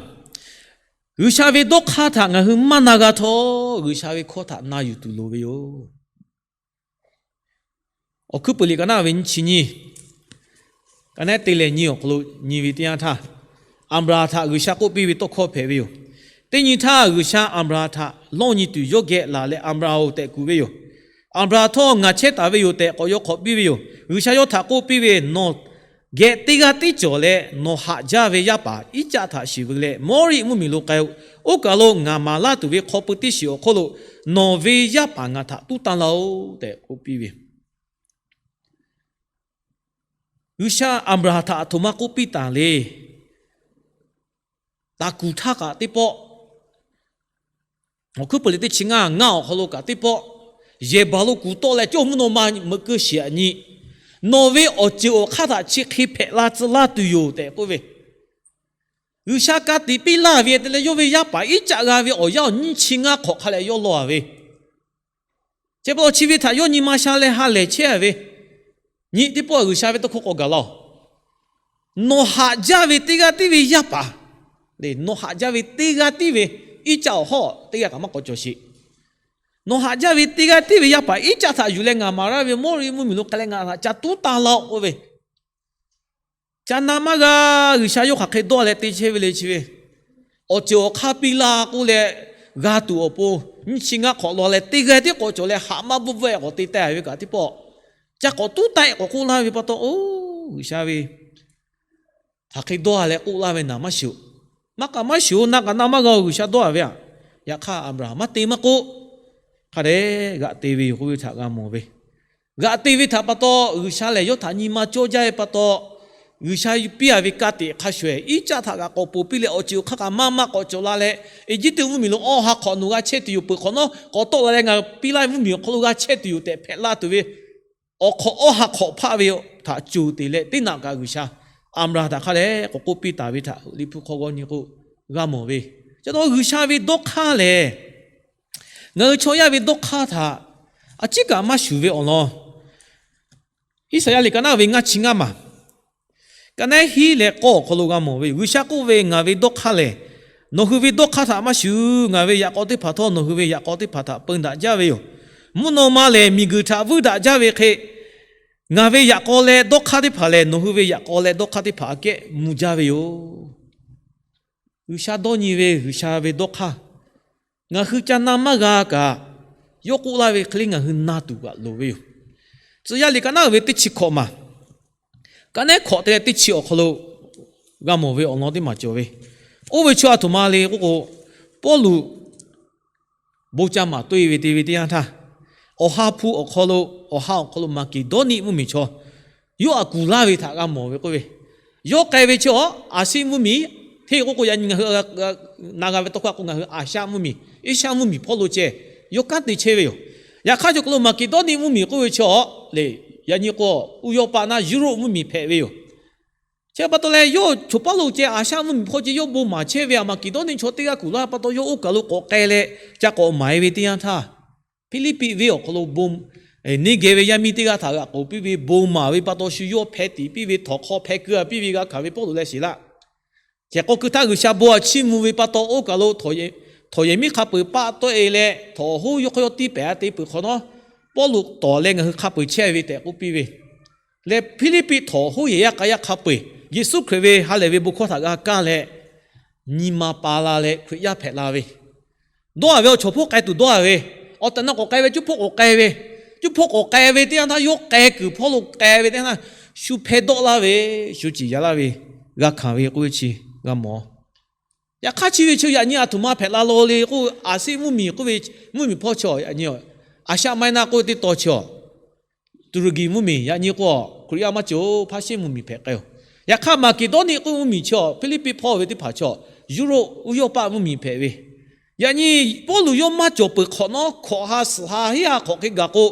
G'uiˬsha ve dawˇ hk'aˇ htaꞈ ngaˬ hui maˇ na g'a htawˇ, G'uiˬsha ve hkawˇ htaꞈ na yuˬ tuˬ loˍ ve yoˬ. Awˬ hkuiˉ peuˬ liꞈ ka naˆ ve nyiˇ chi nyiˇ, ka naˆ te leh nyiˇ awˬ hk'aw lo nyi ve teˇ yanˇ htaˇ, Aˍbraˍhanˍ htaꞈ G'uiˬsha k'oˆ piˇ ve tawˇ hkawˇ hpehꞈ ve yoˬ. Teˇ nyi htaˇ G'uiˬsha Aˍbraˍhanˍ htaꞈ lawˇ nyi tuˬ yawˇ geh laˬ leh, Aˍbraˍhanˍ-oˬ tehꞈ kuˬ ve yoˬ. Aˍbraˍhanˍ htawˇ, Ngaˬ chehˇ taˍ ve yoˬ tehꞈ k'awꞈ yaw hk'awꞈ piˇ ve yoˬ. G'uiˬsha yawˇ htaꞈ k'oˆ piˇ ve, Nawˬ geh teˇ g'aˇ tiˉ cawˬ leh, nawˬ haꞈ jaˇ ve yaˇ paˍ Iˉcaˆ htaꞈ shiˍ veu leh, Mawˇriˆ mvuhˇmiˬ lo k'ai-o. Oˇ kaˬ lo ngaˬ maˍ laˇ tuˬ ve hk'aw pui teˇ shiˍ awˬ hk'oˆ lo nawˬ ve yaˇ paˍ ngaˬ htaꞈ tuˉ tanˇ laˇ-oˆ tehꞈ k'oˆ piˇ ve. G'uiˬsha Aˍbraˍhanˍ htaꞈ aˬ htoꞈ ma k'oˆ piˇ taˍ le. Taˍ kuˬ htaˇ kaꞈ teˇ pawˆ, awˬ hkuiˉ peuˬ liꞈ teˇ chi ngaˇ, ngaˇ awˬ hk'aw lo kaꞈ teˇ pawˆ, yehˬ baˬ lo kuˬ tawˆ leh cawˇ mvuhˇ naw ma meuꞈ keu shiˍ aꞈ nyi, nawˬ ve awˬ ceuˬ awˬ hk'aˇ htaꞈ chi hk'e hpehꞈ la tcuh laˇ tuˬ yoˬ tehꞈ k'oˆ ve. G'uiˬsha ka tiꞈ piˇ laˇ ve te leh, yawˇ ve yaˇ paˍ Iˉcaˆ g'a ve awˬ yanˇ awˬ nyiˇ chi ngaˇ hk'awꞈ hk'a leh yawˇ lawˇ-a ve, chi pa taw chi ve htaꞈ yawˇ nyi ma sha leh ha lehˬ chehˇ-a ve, nyi teˇ pawˆ G'uiˬsha ve tawˇ hkawˇ k'awꞈ gaˬ laˇ-oˬ. Nawˬ haꞈ jaˇ ve teˇ g'aˇ tiˉ ve yaˇ paˍ le, nawˬ haꞈ jaˇ ve teˇ g'aˇ tiˉ ve Iˉcaˆ awˬ hawˉ teˇ g'aˇ kaꞈ maˇ k'awꞈ cawˬ sheˍ. Nawˬ haꞈ jaˇ ve teˇ g'aˇ tiˉ ve yaˇ paˍ Iˉcaˆ htaꞈ yuˬ leh ngaˬ maˍ laˇ ve Mawˇriˆ mvuhˇmiˬ lo k'ai leh ngaˬ htaꞈ ca tuˉ tanˇ laˇ-oˆ k'oˆ ve. Ca na maˇ g'a. G'uiˬsha yawˇ hk'aˬ hk'e dawˇ leh te chehˇ ve le chi ve, awˬ ceuˬ awˬ hk'aˇ piˇ laˇ k'oˆ leh g'a tuˬ awˬ pon, nyiˇ chi ngaˇ hk'awꞈ law leh teˇ g'aˇ tiˉ k'awꞈ cawˬ leh haꞈ maˇ bvuhˆ bvuhˆ-e k'awꞈ te teh ve kaꞈ teˇ pawˆ, ca k'awꞈ tuˉ taˆ-e k'awꞈ k'oˆ laˇ ve pa taw, oˇ G'uiˬsha ve hk'aˬ hk'e dawˇ-a leh k'oˆ laˇ ve naˍ maˇ shiˍ-oˬ. Maˇ k'aꞈ maˇ shiˍ-oˬ, na k'aꞈ na maˇ g'a-oˬ, G'uiˬsha dawˇ-a ve aꞈ. Yaꞈ hk'aˇ Aˍbraˍhanˍ maˇ te maˇ k'oˆ, hk'a dehꞈ g'aꞈ te ve yoˬ k'oˆ ve htaꞈ g'a mawˬ ve. G'aꞈ te ve htaꞈ pa taw, G'uiˬsha lehˬ yawˇ htaꞈ nyi ma cawˇ jaˇ ve pa taw, G'uiˬsha piˇ-a ve ka tiꞈ hk'a shuˍ-ehˍ Iˉcaˆ htaꞈ kaꞈ k'awꞈ ponˬ piˇ leh, awˬ ceuˬ awˬ hk'aˇ kaꞈ maˇ maˇ k'awꞈ cawˬ la leh, Eˇjiˇtuꞈ mvuhˇmiˬ lo awˇ ha hk'awꞈ nawˬ g'a chehˇ tuˬ yoˬ, peuˬ hk'awꞈ nawˉ k'awꞈ tawˆ la leh ngaˬ piˇ laˇ ve mvuhˇmiˬ awˬ hk'aw lo g'a chehˇ tuˬ yoˬ tehꞈ hpehꞈ la tuˬ ve awˬ hk'awꞈ awˇ ha hk'awꞈ hpaˆ ve htaꞈ coˬ te leh, teˇ naꞈ kaꞈ G'uiˬsha Aˍbraˍhanˍ htaꞈ hk'a leh k'awꞈ k'oˆ piˇ taˍ ve htaꞈ Liꞈ hpu hk'aw g'aw nyi k'o g'a mawˬ ve. Chi pa taw G'uiˬsha ve dawˇ hk'aˇ lehˬ, ngaˬ hui chaw yaˇ ve dawˇ hk'aˇ htaꞈ a ciˉ kaꞈ maˇ shuˍ ve awˬ lawn, Iˉsaˍyaˆ liꞈ ka naˆ ve ngaˇ chi ngaˇ maˬ, ka naˆ hiˉ leh k'awˇ awˬ hk'aw lo g'a mawˬ ve, G'uiˬsha k'oˆ ve, Ngaˬ ve dawˇ hk'aˇ lehˬ, nawˬ hui ve dawˇ hk'aˇ htaꞈ maˇ shuˍ. Ngaˬ ve yaꞈ k'aw teˇ hpaˍ htawˇ nawˬ hui ve yaꞈ k'aw teˇ hpaˍ htaꞈ peun daꞈ jaˇ ve yoˬ. Mvuhˇ naw ma lehˬ miˬguiˬ htaꞈ vuiˇ daꞈ jaˇ ve hk'e, ngaˬ ve yaꞈ k'aw leh dawˇ hk'aˇ teˇ hpaˍ lehˬ, nawˬ hui ve yaꞈ k'aw leh dawˇ hk'aˇ teˇ hpaˍ aꞈ kehˉ mvuh jaˇ ve yoˬ. G'uiˬsha dawˇ nyi ve G'uiˬsha ve dawˇ hk'aˇ, ngaˬ hui ca na maˇ g'a kaꞈ, yawˇ k'oˆ laˇ ve hk'e le ngaˬ hui na tuˬ kaꞈ loˍ ve yoˬ. Tcuh yaˇ liꞈ ka naˆ ve teˇ chi hkawꞈ maˬ, ka naˆ hkawꞈ te leh teˇ chi awˬ hk'aw lo g'a mawˬ ve awˬ lawn teˇ maˬ cawˬ ve. Oˇ ve chaw aˬ htoꞈ ma le k'oˆ k'o, Pawˇluꞈ bon ca maˍ toˇ-e ve te ve teˇ yanˇ htaˇ, awˬ ha hpu awˬ hk'aw lo, awˬ ha awˬ hk'aw lo Maˍkeˍdawˇniˆ mvuhˇmiˬ chaw yawˇ aꞈ kuˬ laˇ ve htaꞈ g'a mawˬ ve k'oˆ ve, yawˇ k'ai ve chi awˬ Aˍsiˆ mvuhˇmiˬ, hteˇ k'oˆ k'o yaꞈ nyi ngaˬ hui na g'a ve tawˇ hkawˇ k'o ngaˬ hui Aˍsiaˆ mvuhˇmiˬ, Eˇshaˆ mvuhˇmiˬ hpawˇ lo ceh yawˇ kanˉ te chehˇ ve yoˬ. Yaꞈ hk'aˇ cawˬ k'o lo Maˍkeˍdawˇniˆ mvuhˇmiˬ k'oˆ ve chi awˬ le, yaꞈ nyi k'o Uˇyawˇpaˆ naˆ Yuˇrawˆ mvuhˇmiˬ hpehꞈ ve yoˬ. Chi pa taw leh yawˇ choˬ paˉ lo ceh Aˍsiaˆ mvuhˇmiˬ hpawˇ ceh yawˇ bon maˍ chehˇ ve aꞈ, Maˍkeˍdawˇniˆ chaw teˇ g'aˇ kuˬ laˇ pa taw yawˇ oˇ kaˬ lo k'awꞈ k'ai leh ca k'awꞈ maˍ-e ve teˇ yanˇ htaˇ, Hpiˇliˇpiˆ venˇ awˬ hk'aw lo bon neˇ geh ve yaˇ miˇ teˇ g'aˇ htaꞈ g'aꞈ k'oˍ piˇ ve bon maˍ ve pa taw shu yawˇ hpeh tiˍ piˇ ve, htawnˍ hk'aw hpeh keu-a piˇ ve g'a hkanˍ ve Pawˇluꞈ leh shiˍ laˇ. Ceh k'o keu htaˇ G'uiˬsha bon aꞈ chiˇ mvuh ve pa taw oˇ kaˬ lo htawˍ yehˬ miˉ hk'a peu-eˬ paˆ tawˆ-e leh htawˍ hoˉ yawˇ hk'aw yawˇ tiˇ pehˍ-a te peuˬ hk'awꞈ nawˉ, Pawˇluꞈ tawˍ leh ngaˬ hui hk'a peu-eˬ chehˇ ve tehꞈ k'oˆ piˇ ve leh, Hpiˇliˇpiˆ htawˍ hoˉ yehˬ yaˇ k'a yaˇ hk'a peu-eˬ Yeˍsuˆ Hkriꞈ ve ha lehˬ ve bon hkawˇ htaꞈ g'a kaˇ leh, nyi ma pa la leh Hkriꞈ yaˇ hpehꞈ la ve, dawˇ-a ve awˬ chawˬ hpawˇ k'ai tuˬ dawˇ-a ve, awˬ tehˬ na k'awꞈ k'ai ve, cuˇ hpawˇ k'awꞈ k'ai ve, cuˇ hpawˇ k'awꞈ k'ai ve teˇ yanˇ htaˇ yawˇ k'ai kuiˬ hpawˇ lo k'ai ve teˇ yanˇ htaˇ, shu hpeh dawˆ laˇ ve, shu ciˍ yaꞈ laˇ ve, g'a hkanˍ ve k'oˆ ve chi g'a mawˬ. Yaꞈ hk'aˇ chi ve chi yaꞈ nyi aˬ htoꞈ ma hpehꞈ la law le k'oˆ, Aˍsiˆ mvuhˇmiˬ k'oˆ ve mvuhˇmiˬ hpawˇ chi yaꞈ nyi, Aˍsiaˆ Maiˉnaˆ k'oˆ ve teˇ taw chi, Tuˍruˍgiˍ mvuhˇmiˬ yaꞈ nyi k'o, Hkriꞈ yaˇ maˇ cawˬ, Hpaˇsheˆ mvuhˇmiˬ hpehꞈ k'ai-oˬ. Yaꞈ hk'aˇ Maˍkeˍdawˇniˆ k'oˆ mvuhˇmiˬ chi Hpiˇliˇpiˆ hpawˇ ve teˇ hpaˍ chi Yuˇrawˆ Uˇyawˇpaˆ mvuhˇmiˬ hpehꞈ ve, yaꞈ nyi Pawˇluꞈ yawˇ maˇ cawˬ peuˬ hk'awꞈ nawˉ, hkawꞈ ha suhˍ ha hiˉ ha hk'awꞈ hk'e gaˬ k'o,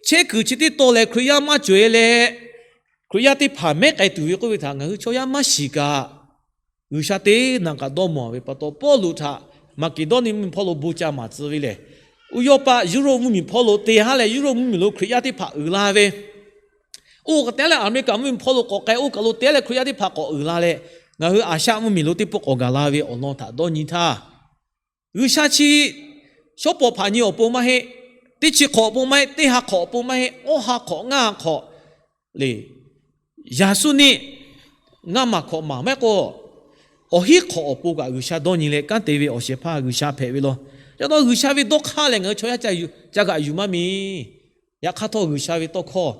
chehˇ kuiˬ chi teˇ taw lehˬ Hkriꞈ yaˇ maˇ cawˬ-e leh, Hkriꞈ yaˇ teˇ hpaˍ mehˉ k'ai tuˬ ve k'oˆ ve htaꞈ ngaˬ hui chaw yaˇ maˇ shiˍ kaꞈ, G'uiˬsha teˇ naꞈ kaꞈ dawˇ mawˬ ve pa taw, Pawˇluꞈ htaꞈ Maˍkeˍdawˇniˆ mvuhˇmiˬ hpawˇ lo bon ca maˍ tcuh ve lehˬ, Uˇyawˇpaˆ Yuˇrawˆ mvuhˇmiˬ hpawˇ lo te haˉ leh Yuˇrawˆ mvuhˇmiˬ lo Hkriꞈ yaˇ teˇ hpaˍ uiˍ la ve, oˇ kaꞈ te leh Aˍmeˍriˆkaˍ mvuhˇmiˬ hpawˇ lo k'awꞈ k'ai, oˇ kaˬ lo te leh Hkriꞈ yaˇ teˇ hpaˍ k'awꞈ uiˍ la leh, ngaˬ hui Aˍsiaˆ mvuhˇmiˬ lo teˇ pawˆ k'awꞈ gaˬ la ve awˬ lawn htaꞈ dawˇ nyi htaˇ, G'uiˬsha chi shawˉ pawˍ hpaꞈ nyi awˬ pon maˇ heˆ. Teˇ chi hk'awꞈ awˬ pon maˇ heˆ, teˇ ha hk'awꞈ awˬ pon maˇ heˆ, awˇ ha hk'awꞈ ngaˇ ha hk'awꞈ le, yaꞈ suhˉ neˆ ngaˇ maˬ hk'awꞈ maˬ maˇ heˆ k'o, awˬ hinˉ hk'awꞈ awˬ pon kaꞈ G'uiˬsha dawˇ nyi leh kanˉ te ve awˬ shehˍ hpaˇ G'uiˬsha hpehꞈ ve law. Yaꞈ hk'aˇ G'uiˬsha ve dawˇ hk'aˇ lehˬ ngaˬ hui chaw yaˇ ca g'aꞈ yuˬ maˇ mi. Yaꞈ hk'aˇ htawˇ G'uiˬsha ve tawˇ hkawˇ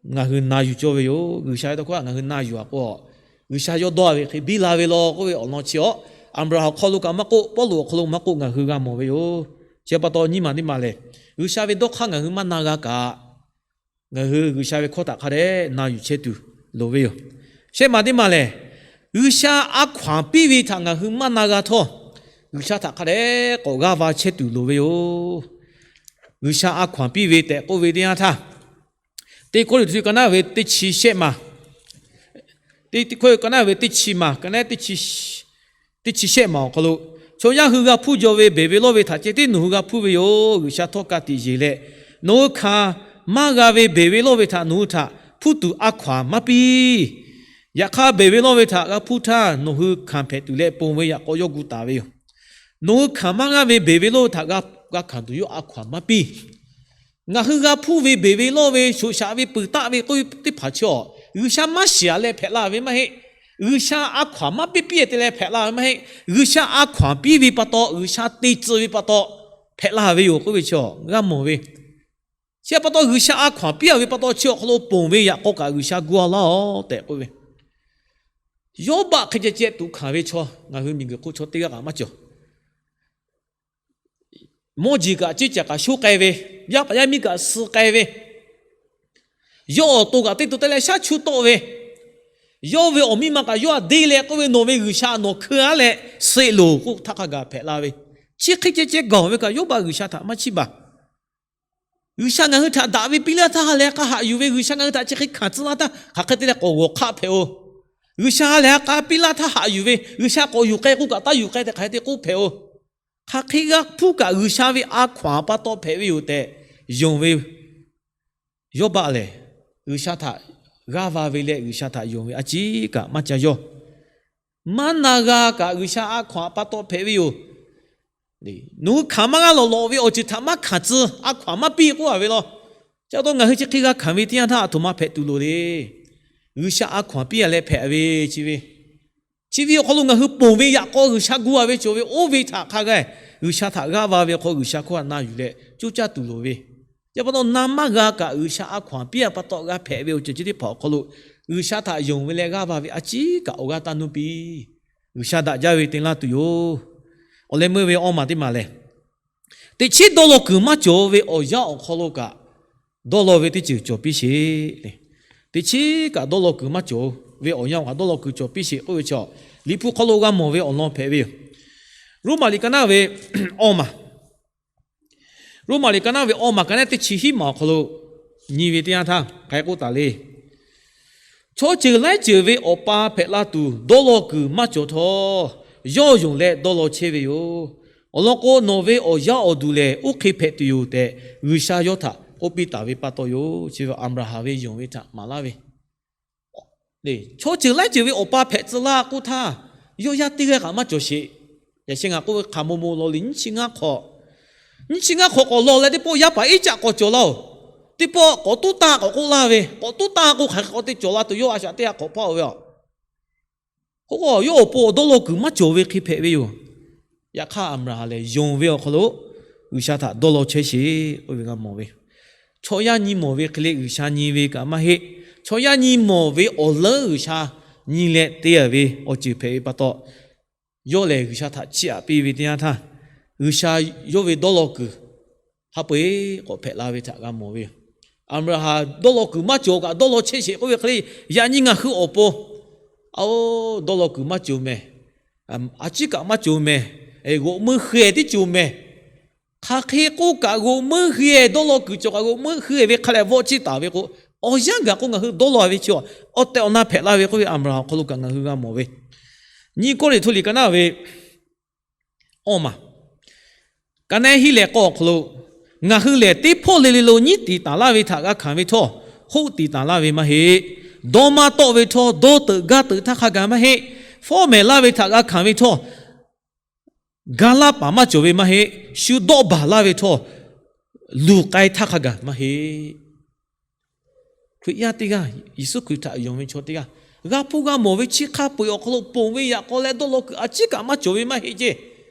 ngaˬ hui na yuˬ cawˇ ve yoˬ. G'uiˬsha ve tawˇ hkawˇ ngaˬ hui na yuˬ-a k'o, G'uiˬsha yawˇ dawˇ ve hk'e biˇ la ve law k'oˆ ve awˬ lawn chi awˬ, Aˍbraˍhanˍ awˬ hk'aw lo kaꞈ maˇ k'oˆ, Pawˇluꞈ awˬ hk'aw lo maˇ k'oˆ, ngaˬ hui g'a mawˬ ve yoˬ. Chi pa taw nyiˇ maˬ teˇ maˬ lehˬ, G'uiˬsha ve dawˇ hk'aˇ ngaˬ hui maˇ na g'a kaꞈ, ngaˬ hui G'uiˬsha ve hkawˇ htaꞈ hk'a dehꞈ na yuˬ chehˇ tuˬ loˍ ve yoˬ. Shehˆ maˬ teˇ maˬ lehˬ, G'uiˬsha a hkaw-anˬ piˇ ve htaꞈ ngaˬ hui maˇ na g'a htawˇ, G'uiˬsha htaꞈ hk'a dehꞈ k'awꞈ g'aˇ va chehˇ tuˬ loˍ ve yoˬ. G'uiˬsha a hkaw-anˬ piˇ ve tehꞈ k'oˆ ve teˇ yanˇ htaˇ, Teˇ Kawˇrenˍhtuˆ ka naˉ ve teˇ chi shehˆ maˬ, Teˇ Kawˇrenˍhtuˆ ka naˉ ve teˇ chi maˬ, ka naˉ teˇ chi shehˆ maˬ awˬ hk'aw lo, chaw yaˇ hui g'a hpuˇ jaw ve beˬ ve lawˇ ve htaꞈ ceh tiˉ nawˬ hui g'a hpuˇ ve yoˬ. G'uiˬsha htawˇ ka tiꞈ yeˬ leh, nawˬ hui hkanˍ maˇ g'a ve beˬ ve lawˇ ve htaꞈ nawˬ hui htaꞈ hpuˇ tuˬ a hkaw-anˬ maˇ piˇ. Yaꞈ hk'aˇ beˬ ve lawˇ ve htaꞈ g'a hpuˇ htaˇ, nawˬ hui hkanˍ hpehꞈ tuˬ leh ponˬ ve yaꞈ k'aw yawˇ gu taˍ ve yoˬ. Nawˬ hui hkanˍ maˇ g'a ve beˬ ve lawˇ ve htaꞈ g'a hkanˍ tuˬ yawˇ a hkaw-anˬ maˇ piˇ. Ngaˬ hui g'a hpuˇ ve beˬ ve lawˇ ve shoˍ shaꞈ ve peuˬ taˆ ve k'oˆ ve teˇ hpaˍ chi awˬ, G'uiˬsha maˇ shiˍ-a leh hpehꞈ la ve maˇ heˆ. G'uiˬsha a hkaw-anˬ maˇ piˇ piˇ te leh hpehꞈ la ve maˇ heˆ. G'uiˬsha a hkaw-anˬ piˇ ve pa taw, G'uiˬsha te tcuh ve pa taw hpehꞈ la ve yoˬ k'oˆ ve chi awˬ g'a mawˬ ve. Chi pa taw G'uiˬsha a hkaw-anˬ piˇ-a ve pa taw chi awˬ hk'aw lo ponˬ ve yaꞈ k'aw kaꞈ G'uiˬsha gu-a laˇ-oˬ tehꞈ k'oˆ ve. Yawˇbaˆ hk'e ceh ceh tuꞈ hkanˍ ve chaw ngaˬ hui miˬguiˬ hk'oˆ chaw teˇ g'aˇ kaꞈ maˇ cawˬ. Mawˇ jeˬ kaꞈ ceˇ caˬ kaꞈ shoˉ k'ai ve, yaˇ paˍ yaˇ miˇ kaꞈ suh k'ai ve, yawˇ awˬ to kaꞈ teˇ to te leh shaˉ chuˇ tawˆ ve, yawˇ ve awˬ miˇ ma kaꞈ yawˇ htaꞈ deˇ leh k'oˆ ve, Nawˬ ve G'uiˬsha nawˬ hkeu-a leh suh-e loˬ k'oˆ htaˇ hk'a gaˬ hpehꞈ la ve. Chi hk'e ceh ceh gaˬ ve kaꞈ Yawˇbaˆ G'uiˬsha htaꞈ maˇ chiˇ baˬ. G'uiˬsha ngaˬ hui htaꞈ daꞈ ve piˇ laˇ htaˇ ha lehˬ k'a haꞈ yuˬ ve, G'uiˬsha ngaˬ hui htaꞈ chi hk'e hkanˍ tcuh laˇ htaˇ hk'aˬ hk'e te leh k'awꞈ g'awˬ hk'aˆ hpehꞈ-oˬ. G'uiˬsha ha lehˬ ha k'a piˇ laˇ htaˇ haꞈ yuˬ ve, G'uiˬsha k'awꞈ yuˬ k'ai k'oˆ kaꞈ taˇ yuˬ k'ai tehꞈ hk'aˬ hk'e te k'oˆ hpehꞈ-oˬ. Hk'aˬ hk'e g'a hpuˇ kaꞈ G'uiˬsha ve a hkaw-anˬ pa taw hpehꞈ ve yoˬ tehꞈ yonˍ ve Yawˇbaˆ lehˬ, G'uiˬsha htaꞈ g'aˇ va ve leh G'uiˬsha htaꞈ yonˍ ve a ciˉ kaꞈ maˇ ca yawˇ. Maˇ na g'a kaꞈ G'uiˬsha a hkaw-anˬ pa taw hpehꞈ ve yoˬ. Nawˬ hui hkanˍ maˇ g'a lawˬ lawꞈ ve awˬ ceuˬ htaꞈ maˇ hkanˍ tcuh, a hkaw-anˬ maˇ piˇ k'oˆ-a ve law. Ca taw ngaˬ hui chi hk'e g'a hkanˍ ve teˇ yanˇ htaˇ aˬ htoꞈ ma hpehꞈ tuˬ loˍ le. G'uiˬsha a hkaw-anˬ piˇ-a leh hpehꞈ ve chi ve, chi ve awˬ hk'aw lo ngaˬ hui ponˬ ve yaꞈ k'aw G'uiˬsha gu-a ve cawˬ ve oˇ ve htaꞈ hk'a gaˬ G'uiˬsha htaꞈ g'aˇ va ve hk'aw G'uiˬsha hkawˇ htaꞈ na yuˬ leh coˇ caˇ tuˬ loˍ ve. Chi pa taw na maˇ g'a kaꞈ G'uiˬsha a hkaw-anˬ piˇ-a pa taw g'a hpehꞈ ve awˬ ceuˬ chi teˇ hpaˍ awˬ hk'aw lo G'uiˬsha htaꞈ yonˍ ve leh g'aˇ va ve a ciˉ kaꞈ awˬ g'aˇ taˇ nuˇ piˇ. G'uiˬsha daꞈ jaˇ ve te laˇ tuˬ yoˬ. Awˬ leh meuˇ ve awˇ maˬ teˇ maˬ lehˬ, teꞈ chiˉ dawˇ law kuiˬ maˇ cawˬ ve awˬ yanˇ awˬ hk'aw lo kaꞈ dawˇ law ve teˇ ceuˬ cawˬ piˇ sheˍ le. Teꞈ chiˉ kaꞈ dawˇ law kuiˬ maˇ cawˬ ve awˬ yanˇ awˬ hk'aw dawˇ law kuiˬ cawˬ piˇ sheˍ k'oˆ ve chi, Liꞈ hpu hk'aw lo g'a mawˬ ve awˬ lawn hpehꞈ ve yoˬ. Roˉmaꞈ liꞈ ka naˉ ve awˇ maˬ, Roˉmaꞈ liꞈ ka naˉ ve awˇ maˬ ka naˉ teˇ chi hiˉ maˬ awˬ hk'aw lo nyi ve teˇ yanˇ htaˇ hk'aˬ hk'e k'oˆ taˍ le. Chaw ceuˬ laiˉ ceuˬ ve Awˬ pa hpehꞈ la tuˬ dawˇ law kuiˬ maˇ cawˬ htawˇ, yawˇ yonˍ leh dawˇ law chehˇ ve yoˬ. Awˬ lawn k'o, nawˬ ve awˬ yaˇ awˬ duˬ lehˬ oˇ hk'e hpehꞈ tuˬ yoˬ tehꞈ, G'uiˬsha yawˇ htaꞈ k'oˆ piˇ taˍ ve pa taw yoˬ. Chi ve Aˍbraˍhanˍ ve yonˍ ve htaꞈ maˍ laˇ ve, chaw ceuˬ laiˉ ceuˬ ve Awˬ pa hpehꞈ tcuh laˇ k'oˆ htaˇ, yawˇ yaˇ teˇ g'aˇ kaꞈ maˇ cawˬ sheˍ. Yaꞈ sheh ngaˬ k'oˆ ve hk'aˬ mo mo law liꞈ nyiˇ chi ngaˇ hk'awꞈ, nyiˇ chi ngaˇ hk'awꞈ k'awꞈ law leh teˇ pawˆ yaˇ paˍ iˉ caˆ k'awꞈ cawˬ laˇ-oˬ. Teˇ pawˆ k'awꞈ toˉ taˇ k'awꞈ k'oˆ laˇ ve, k'awꞈ toˉ taˇ k'o hk'aˬ hk'e k'awꞈ te cawˬ la tuˬ yawˇ a shaꞈ teˇ g'aˇ k'awꞈ hpaˇ-oˬ ve a. K'o k'o, yawˇ awˬ pon awˬ dawˇ law kuiˬ maˇ cawˬ ve hk'e hpehꞈ ve yoˬ. Yaꞈ hk'aˇ, Aˍbraˍhanˍ lehˬ yonˍ ve awˬ hk'aw lo G'uiˬsha htaꞈ dawˇ law chehˇ sheˍ k'oˆ ve g'a mawˬ ve. Chaw yaˇ nyi mawˬ ve hk'e le G'uiˬsha nyi ve kaꞈ maˇ heˆ. Chaw yaˇ nyi mawˬ ve awˬ leuˉ G'uiˬsha nyi leh te-a ve awˬ ceuˬ hpehꞈ ve pa taw, yawˇ lehˬ G'uiˬsha htaꞈ chiˇ aꞈ piˇ ve teˇ yanˇ htaˇ, G'uiˬsha yawˇ ve dawˇ law kuiˬ hk'a peu-eˬ k'awꞈ hpehꞈ la ve htaꞈ g'a mawˬ ve yoˬ. Aˍbraˍhanˍ dawˇ law kuiˬ maˇ cawˬ kaꞈ dawˇ law chehˇ sheˍ k'oˆ ve hk'e le, yaꞈ nyi ngaˬ hui awˬ pon, a-oˬ, dawˇ law kuiˬ maˇ cawˬ mehˍ, a ciˉ kaꞈ maˇ cawˬ mehˍ, g'awꞈ meuˇ hui-e tiˉ cawˬ mehˍ. Hk'aˬ hk'e k'oˆ kaꞈ g'awꞈ meuˇ hui-e, dawˇ law kuiˬ cawˬ kaꞈ g'awꞈ meuˇ hui-e ve hk'a lehˬ vawˆ chiˇ taˍ ve k'o, awˬ yanˇ gaˬ k'o ngaˬ hui dawˇ law ve chi awˬ tehꞈ awˬ na hpehꞈ la ve k'oˆ ve Aˍbraˍhanˍ awˬ hk'aw lo kaꞈ ngaˬ hui g'a mawˬ ve. Nyiˇ Kawˇrenˍhtuˆ liꞈ ka naˉ ve awˇ maˬ ka naˉ hiˉ leh k'awˇ awˬ hk'aw lo, ngaˬ hui lehˬ teˇ hpawˇ le le lo nyiˉ tiˍ taˍ laˇ ve htaꞈ g'a hkanˍ ve htawˇ, hoˆ tiˍ taˍ laˇ ve maˇ heˆ. Dawˇ maˇ tawˆ ve htawˇ dawˇ teuꞈ gaˇ teuꞈ htaˇ hk'a gaˬ maˇ heˆ. Fawˉ mehˍ laˇ ve htaꞈ g'a hkanˍ ve htawˇ, ga laˇ paˍ maˇ cawˬ ve maˇ heˆ. Shu dawˆ baˬ laˇ ve htawˇ, luˬ k'ai htaˇ hk'a gaˬ maˇ heˆ. Hkriꞈ yaˇ teˇ g'aˇ, Yeˍsuˆ Hkriꞈ htaꞈ yonˍ ve chaw teˇ g'aˇ, g'a hpuˇ g'a mawˬ ve chi hk'a peu-eˬ awˬ hk'aw lo ponˬ ve yaꞈ k'aw leh dawˇ law kuiˬ a ciˉ kaꞈ maˇ cawˬ ve maˇ heˆ ceˇ.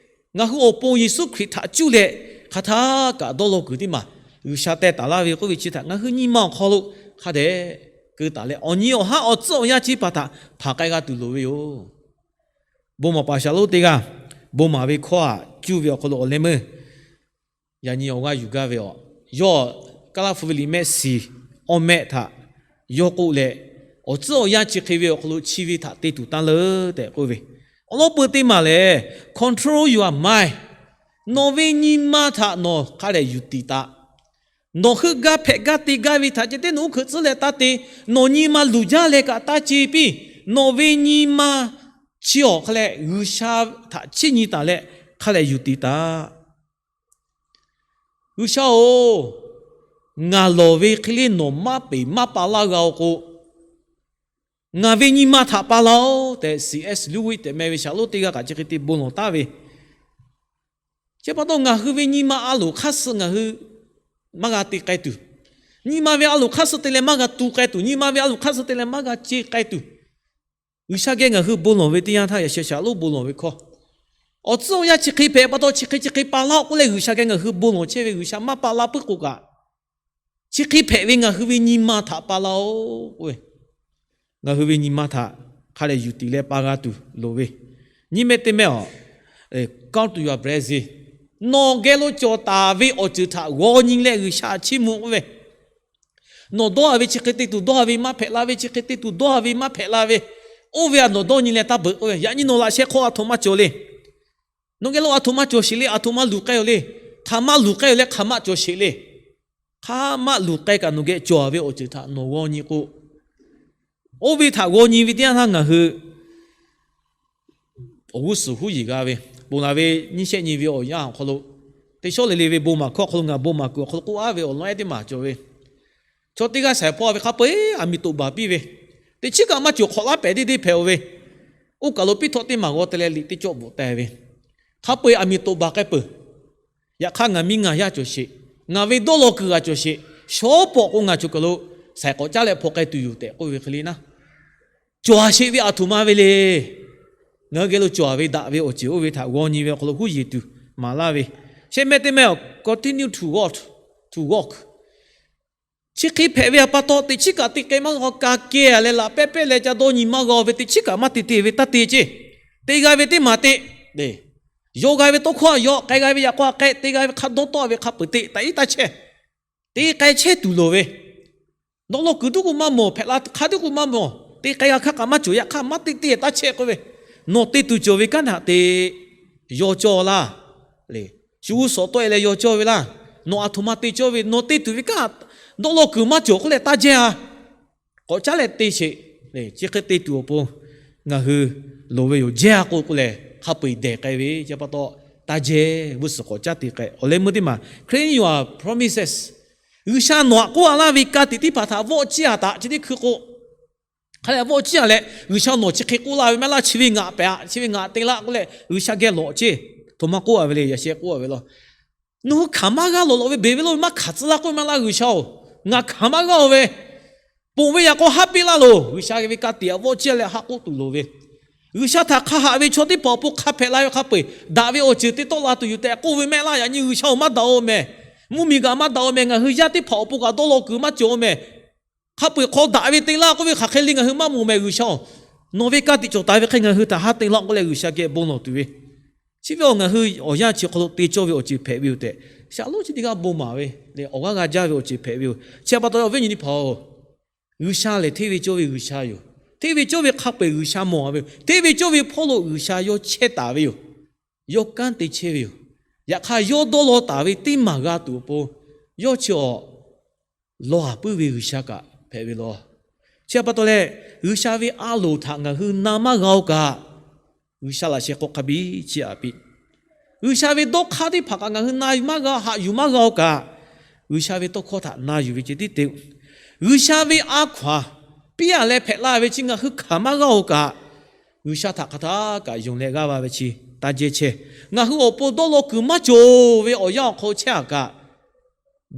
Ngaˬ hui awˬ pon Yeˍsuˆ Hkriꞈ htaꞈ cuˇ leh hk'aˬ htaˇ kaꞈ dawˇ law kuiˬ teˇ maˬ G'uiˬsha teh taˍ laˇ ve k'oˆ ve chi htaꞈ ngaˬ hui nyi ma awˬ hk'aw lo hk'a dehꞈ keu taˍ leh, awˬ nyi awˬ haˉ awˬ tcuhˉ awˬ yanˇ chi hpaˍ htaꞈ hpanˍ k'ai g'a tuˬ loˍ ve yoˬ. Bon maˍ paˍ shaˍlonˉ teˇ g'aˇ, bon maˍ ve hkawˇ htaꞈ cuˇ ve awˬ hk'aw lo awˬ leh meuˇ yaꞈ nyi awˬ g'aˇ yuˬ gaˇ ve aˬ, yawˇ Kaˇlaˇ hpu ve liꞈ mehˆ shiˍ awˇ mehˆ htaꞈ yawˇ k'oˆ leh, awˬ tcuhˉ awˬ yanˇ chi hk'e ve awˬ hk'aw lo chi ve htaꞈ te tuˬ tanˇ leuˉ tehꞈ k'oˆ ve, awˬ lawn peu teˇ maˬ lehˬ, control your mind, nawˬ ve nyi ma htaꞈ nawˬ hk'a dehꞈ yuˬ tiˍ taˍ. Nawˬ heuˆ gaˇ hpehꞈ gaˇ te gaˇ ve htaꞈ ceh tiˉ nawˬ uˉ hkeuꞈ tcuhˉ leh taˇ te. Nawˬ nyi ma luˬ jaˇ leh kaꞈ taˇ ce piˇ. Nawˬ ve nyi ma chi awˬ hk'a leh G'uiˬsha htaꞈ chiˇ nyi taˍ leh hk'a dehꞈ yuˬ tiˍ taˍ. G'uiˬsha-oˬ, ngaˬ lawˬ ve hk'e le nawˬ maˇ peˍ maˇ pa laˇ g'a-o k'o, ngaˬ ve nyi ma htaꞈ pa laˇ-oˆ tehꞈ, C S Lewis tehꞈ meh ve shaˍlonˉ teˇ g'aˇ kaꞈ chi hk'e te bon lawˬ taˍ ve. Chi pa taw ngaˬ hui ve nyi ma a loˍ hk'aˇ suh ngaˬ hui maˇ g'a te k'ai tuˬ, nyi ma ve a loˍ hk'aˇ suh te leh maˇ g'a tu k'ai tuˬ, nyi ma ve a loˍ hk'aˇ suh te leh maˇ g'a ce k'ai tuˬ, G'uiˬsha geh ngaˬ hui bon lawˬ ve teˇ yanˇ htaˇ yaꞈ sheh shaˍlonˉ bon lawˬ ve hkawˇ, awˬ tcuhˉ awˬ yanˇ chi hk'e hpehꞈ pa taw chi hk'e chi hk'e pa laˇ-oˆ k'oˆ leh G'uiˬsha geh ngaˬ hui bon lawˬ chehˇ ve, G'uiˬsha maˇ pa laˇ puiˉ k'o kaꞈ, chi hk'e hpehꞈ ve ngaˬ hui ve nyi ma htaꞈ pa laˇ-oˆ k'oˆ ve, ngaˬ hui ve nyi ma htaꞈ hk'a dehꞈ yuˬ tiˍ leh pa g'a tuˬ loˍ ve. Nyi mehˆ teˇ mehˆ aˬ, come to your blessing, nawˬ geh lo cawˬ taˍ ve awˬ ceuˬ htaꞈ g'aw nyi leh G'uiˬsha chiˇ mvuh k'oˆ ve, nawˬ dawˇ a ve chi hk'e te tuˬ dawˇ a ve, maˇ hpehꞈ la ve chi hk'e te tuˬ dawˇ a ve, maˇ hpehꞈ la ve, oˇ ve a nawˬ dawˇ nyi leh taˇ beuꞈ k'oˆ ve. Yaꞈ nyi nawˬ laꞈ sheh hk'aw a htoꞈ ma cawˬ le. Nawˬ geh lo a htoꞈ ma cawˬ sheˍ le, a htoꞈ ma luˬ k'ai-oˬ le. Hk'aˬ ma luˬ k'ai-oˬ leh hk'aˬ ma cawˬ sheˍ le. Hk'aˬ ma luˬ k'ai kaꞈ nawˬ geh cawˬ ve awˬ ceuˬ htaꞈ nawˬ g'aw nyi k'o, oˇ ve htaꞈ g'aw nyi ve teˇ yanˇ htaˇ ngaˬ hui awˬ g'uˇ suhˍ huˉ yeˬ g'a ve, ponˬ laˬ ve nyiˇ shehˆ nyi ve awˬ yanˇ awˬ hk'aw lo, teˇ shawˉ le le ve bon maˍ hkawˇ awˬ hk'aw lo ngaˬ bon maˍ kuiˬ awˬ hk'aw lo k'oˆ aˉ ve awˬ lawn ehˉ teˇ maˬ cawˬ ve, chaw teˇ g'aˇ shaiˍ hpaw ve hk'a peu-eˬ aˬ miˍ toꞈ baˬ piˇ ve, teꞈ chiˉ kaꞈ maˇ cawˬ hk'awꞈ laˉ pehˍ deˇ deˇ hpehꞈ-oˬ ve, oˇ kaˬ lo piˇ htawˆ teˇ maˬ g'aw te leh liꞈ teˇ cawˆ bvuhꞈ taˍ ve, hk'a peu-eˬ aˬ miˍ toꞈ baˬ k'ai peuˬ. Yaꞈ hk'aˇ ngaˬ miˇ ngaˬ yaˇ cawˬ sheˍ, ngaˬ ve dawˇ law kuiˬ g'a cawˬ sheˍ, shawˉ pawˍ k'o ngaˬ cawˬ kaˬ lo shaiˍ k'awꞈ caˉ leh hpaw k'ai tuˬ yoˬ tehꞈ k'oˆ ve hk'e le naˉ, cawˬ a sheˍ ve a htoꞈ ma ve le. Ngaˬ hui geh lo cawˬ a ve daꞈ ve awˬ ceuˬ oˇ ve htaꞈ g'aw nyi ve awˬ hk'aw lo huˉ yeˬ tuˬ maˍ laˇ ve, shehˆ mehˆ teˇ mehˆ aˬ, continue to walk, to walk. Chi hk'e hpehꞈ ve a pa taw teꞈ chiˉ kaꞈ te k'ai maˇ g'a, ka keh a leh laꞈ pehˉ pehˉ leh ca dawˇ nyi maˇ g'a ve teꞈ chiˉ kaꞈ maˇ te te ve taˇ te ceˇ. Te g'a ve teˇ maˬ te, yaw g'a ve tawˇ hkawˇ a yaw, k'ai g'a ve yaꞈ k'aw a k'ai, te g'a ve hk'a dawˇ tawˆ ve hk'a peu-eˬ te taꞈ iˉ taˇ chehˇ. Te k'ai chehˇ tuˬ loˍ ve, dawˇ law kuiˬ duˉ k'o maˇ mawˬ, hpehꞈ la hk'a duˉ k'o maˇ mawˬ, te k'ai g'a hk'aˇ kaꞈ maˇ cawˬ, yaꞈ hk'aˇ maˇ te te taˇ chehˇ k'oˆ ve, nawˬ te tuˬ cawˬ ve kanˉ htaꞈ te, yaw cawˇ laˇ. Shu g'uˇ suhˍ tawˆ e leh yaw cawˇ ve laˇ. Nawˬ a htoꞈ ma te cawˇ ve, nawˬ te tuˬ ve kanˉ, dawˇ law kuiˬ maˇ cawˬ k'oˆ leh taˇ jehˇ a. K'awꞈ caˉ leh te sheˍ. Chi hk'e te tuˬ awˬ pon ngaˬ hui loˍ ve yoˬ. Jehˇ a k'o k'oˆ leh hk'a peu-eˬ dehˬ k'ai ve, chi pa taw taˇ jehˇ. G'uˇ suhˍ k'awꞈ caˉ te k'ai. Awˬ leh meuˇ teˇ maˬ, claim your promises. G'uiˬsha nawˬ htaꞈ k'oˆ a laˇ ve ka tiꞈ teˇ hpaˍ htaꞈ vawˆ ciˇ a taꞈ chi teˇ hkui k'o, hk'a leh vawˆ ciˇ a leh G'uiˬsha nawˬ chi hk'e k'oˆ laˇ ve maˇ heˆ laˇ, chi ve ngaˬ pehꞈ a, chi ve ngaˬ te laˇ k'oˆ leh G'uiˬsha geh lawꞈ ceˇ. Htoꞈ ma k'oˆ a ve le, yaꞈ sheh k'oˆ a ve laˇ. Nawˬ hui hkanˍ maˇ g'aˇ lawꞈ lawꞈ ve beˬ ve lo maˇ hkanˍ tcuh laˇ k'oˆ ve maˇ heˆ laˇ G'uiˬsha-oˬ. Ngaˬ hkanˍ maˇ g'aˇ-oˬ ve, ponˬ ve yaꞈ k'aw haˉ piˇ laˇ loˬ. G'uiˬsha ve ka tiꞈ a vawˆ ciˇ a leh haˆ k'oˆ tuˬ loˍ ve, G'uiˬsha htaꞈ hk'a haꞈ ve chaw teˇ hpaˍ awˬ pon hk'a hpehꞈ la ve hk'a peu-eˬ daꞈ ve awˬ ceuˬ te tawˆ la tuˬ yoˬ tehꞈ k'oˆ ve maˇ heˆ laˇ. Yaꞈ nyi G'uiˬsha-oˬ, maˇ daꞈ-oˬ meh. Mvuhˇmiˬ kaꞈ maˇ daꞈ-oˬ meh. Ngaˬ hui yaˇ teˇ hpaˍ awˬ pon kaꞈ dawˇ law kuiˬ maˇ cawˬ-oˬ meh. Hk'a peu-eˬ hk'aw daꞈ ve te laˇ k'oˆ ve hk'aˬ hk'e le ngaˬ hui maˇ mawˬ meh. G'uiˬsha-oˬ, nawˬ ve ka tiꞈ cawˬ taˍ ve hk'e ngaˬ hui htaꞈ haˉ te laˇ k'oˆ leh G'uiˬsha geh bon lawˬ tuˬ ve, chi ve awˬ ngaˬ hui awˬ yanˇ chi hk'aw lo te cawˇ ve awˬ ceuˬ hpehꞈ ve yoˬ tehꞈ, shaˍlonˉ chi teˇ g'aˇ bon maˍ ve leh awˬ g'aˇ g'a jaˇ ve awˬ ceuˬ hpehꞈ ve yoˬ. Chi pa taw awˬ viˉ awˬ nyi teˇ hpaˍ-oˬ, G'uiˬsha lehˬ hteˇ ve cawˇ ve G'uiˬsha yoˬ. Hteˇ ve cawˇ ve hk'a peu-eˬ G'uiˬsha mawˬ ve yoˬ. Hteˇ ve cawˇ ve hpawˇ lo G'uiˬsha yawˇ chehˇ taˍ ve yoˬ. Yawˇ kanˉ te chehˇ ve yoˬ. Yaꞈ hk'aˇ yawˇ dawˇ law taˍ ve teˇ maˬ g'a tuˬ awˬ pon, yawˇ chi awˬ law haˍ puiˉ ve G'uiˬsha kaꞈ hpehꞈ ve law. Chi pa taw leh, G'uiˬsha ve a loˍ htaꞈ ngaˬ hui na maˇ g'a-oˬ kaꞈ, G'uiˬsha laꞈ sheh k'aw hk'a biˇ chiˇ aꞈ piˇ. G'uiˬsha ve dawˇ hk'aˇ teˇ hpaˍ kaꞈ ngaˬ hui na yuˬ maˇ g'a, haꞈ yuˬ maˇ g'a-oˬ kaꞈ, G'uiˬsha ve tawˇ hkawˇ htaꞈ na yuˬ ve ceh tiˉ te-o. G'uiˬsha ve a hkaw-anˬ piˇ-a leh hpehꞈ la ve chi ngaˬ hui hkanˍ maˇ g'a-oˬ kaꞈ, G'uiˬsha htaꞈ hk'aˬ htaˇ kaꞈ yonˍ leh g'aˇ va ve chi taˇ jehˇ chehˇ. Ngaˬ hui awˬ pon dawˇ law kuiˬ maˇ cawˬ ve awˬ yanˇ awˬ hk'aw chehˇ-a kaꞈ,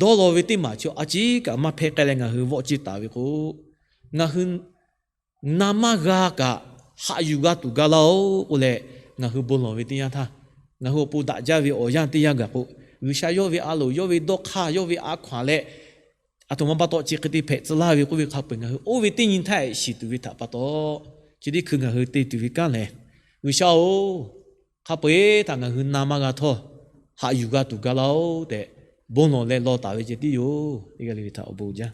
dawˇ law ve teˇ maˬ chi a ciˉ kaꞈ maˇ hpehˇ k'ai leh ngaˬ hui vawˆ ciˇ taˍ ve k'o, ngaˬ hui na maˇ g'a kaꞈ haꞈ yuˬ g'a tuˬ ga laˇ-oˆ k'oˆ leh, ngaˬ hui bon lawˬ ve teˇ yanˇ htaˇ, ngaˬ hui awˬ pon daꞈ jaˇ ve awˬ yanˇ teˇ yanˇ gaˬ k'o, G'uiˬsha yawˇ ve a loˍ, yawˇ ve dawˇ hk'aˇ, yawˇ ve a hkaw-anˬ leh, aˬ htoꞈ ma pa taw chi hk'e te hpehꞈ tcuh laˇ ve k'oˆ ve hk'a peu-eˬ ngaˬ hui oˇ ve teˇ nyi htaˇ shiˍ tuˬ ve htaꞈ pa taw, chi teˇ hkui ngaˬ hui te tuˬ ve kanˉ lehˬ, G'uiˬsha-oˬ, hk'a peu-eˬ htaꞈ ngaˬ hui na maˇ g'a htawˇ, haꞈ yuˬ g'a tuˬ ga laˇ-oˆ tehꞈ, bon lawˬ leh law taˍ ve ceh tiˉ yoˬ. Teˇ g'aˇ le ve htaꞈ awˬ bon jaˇ.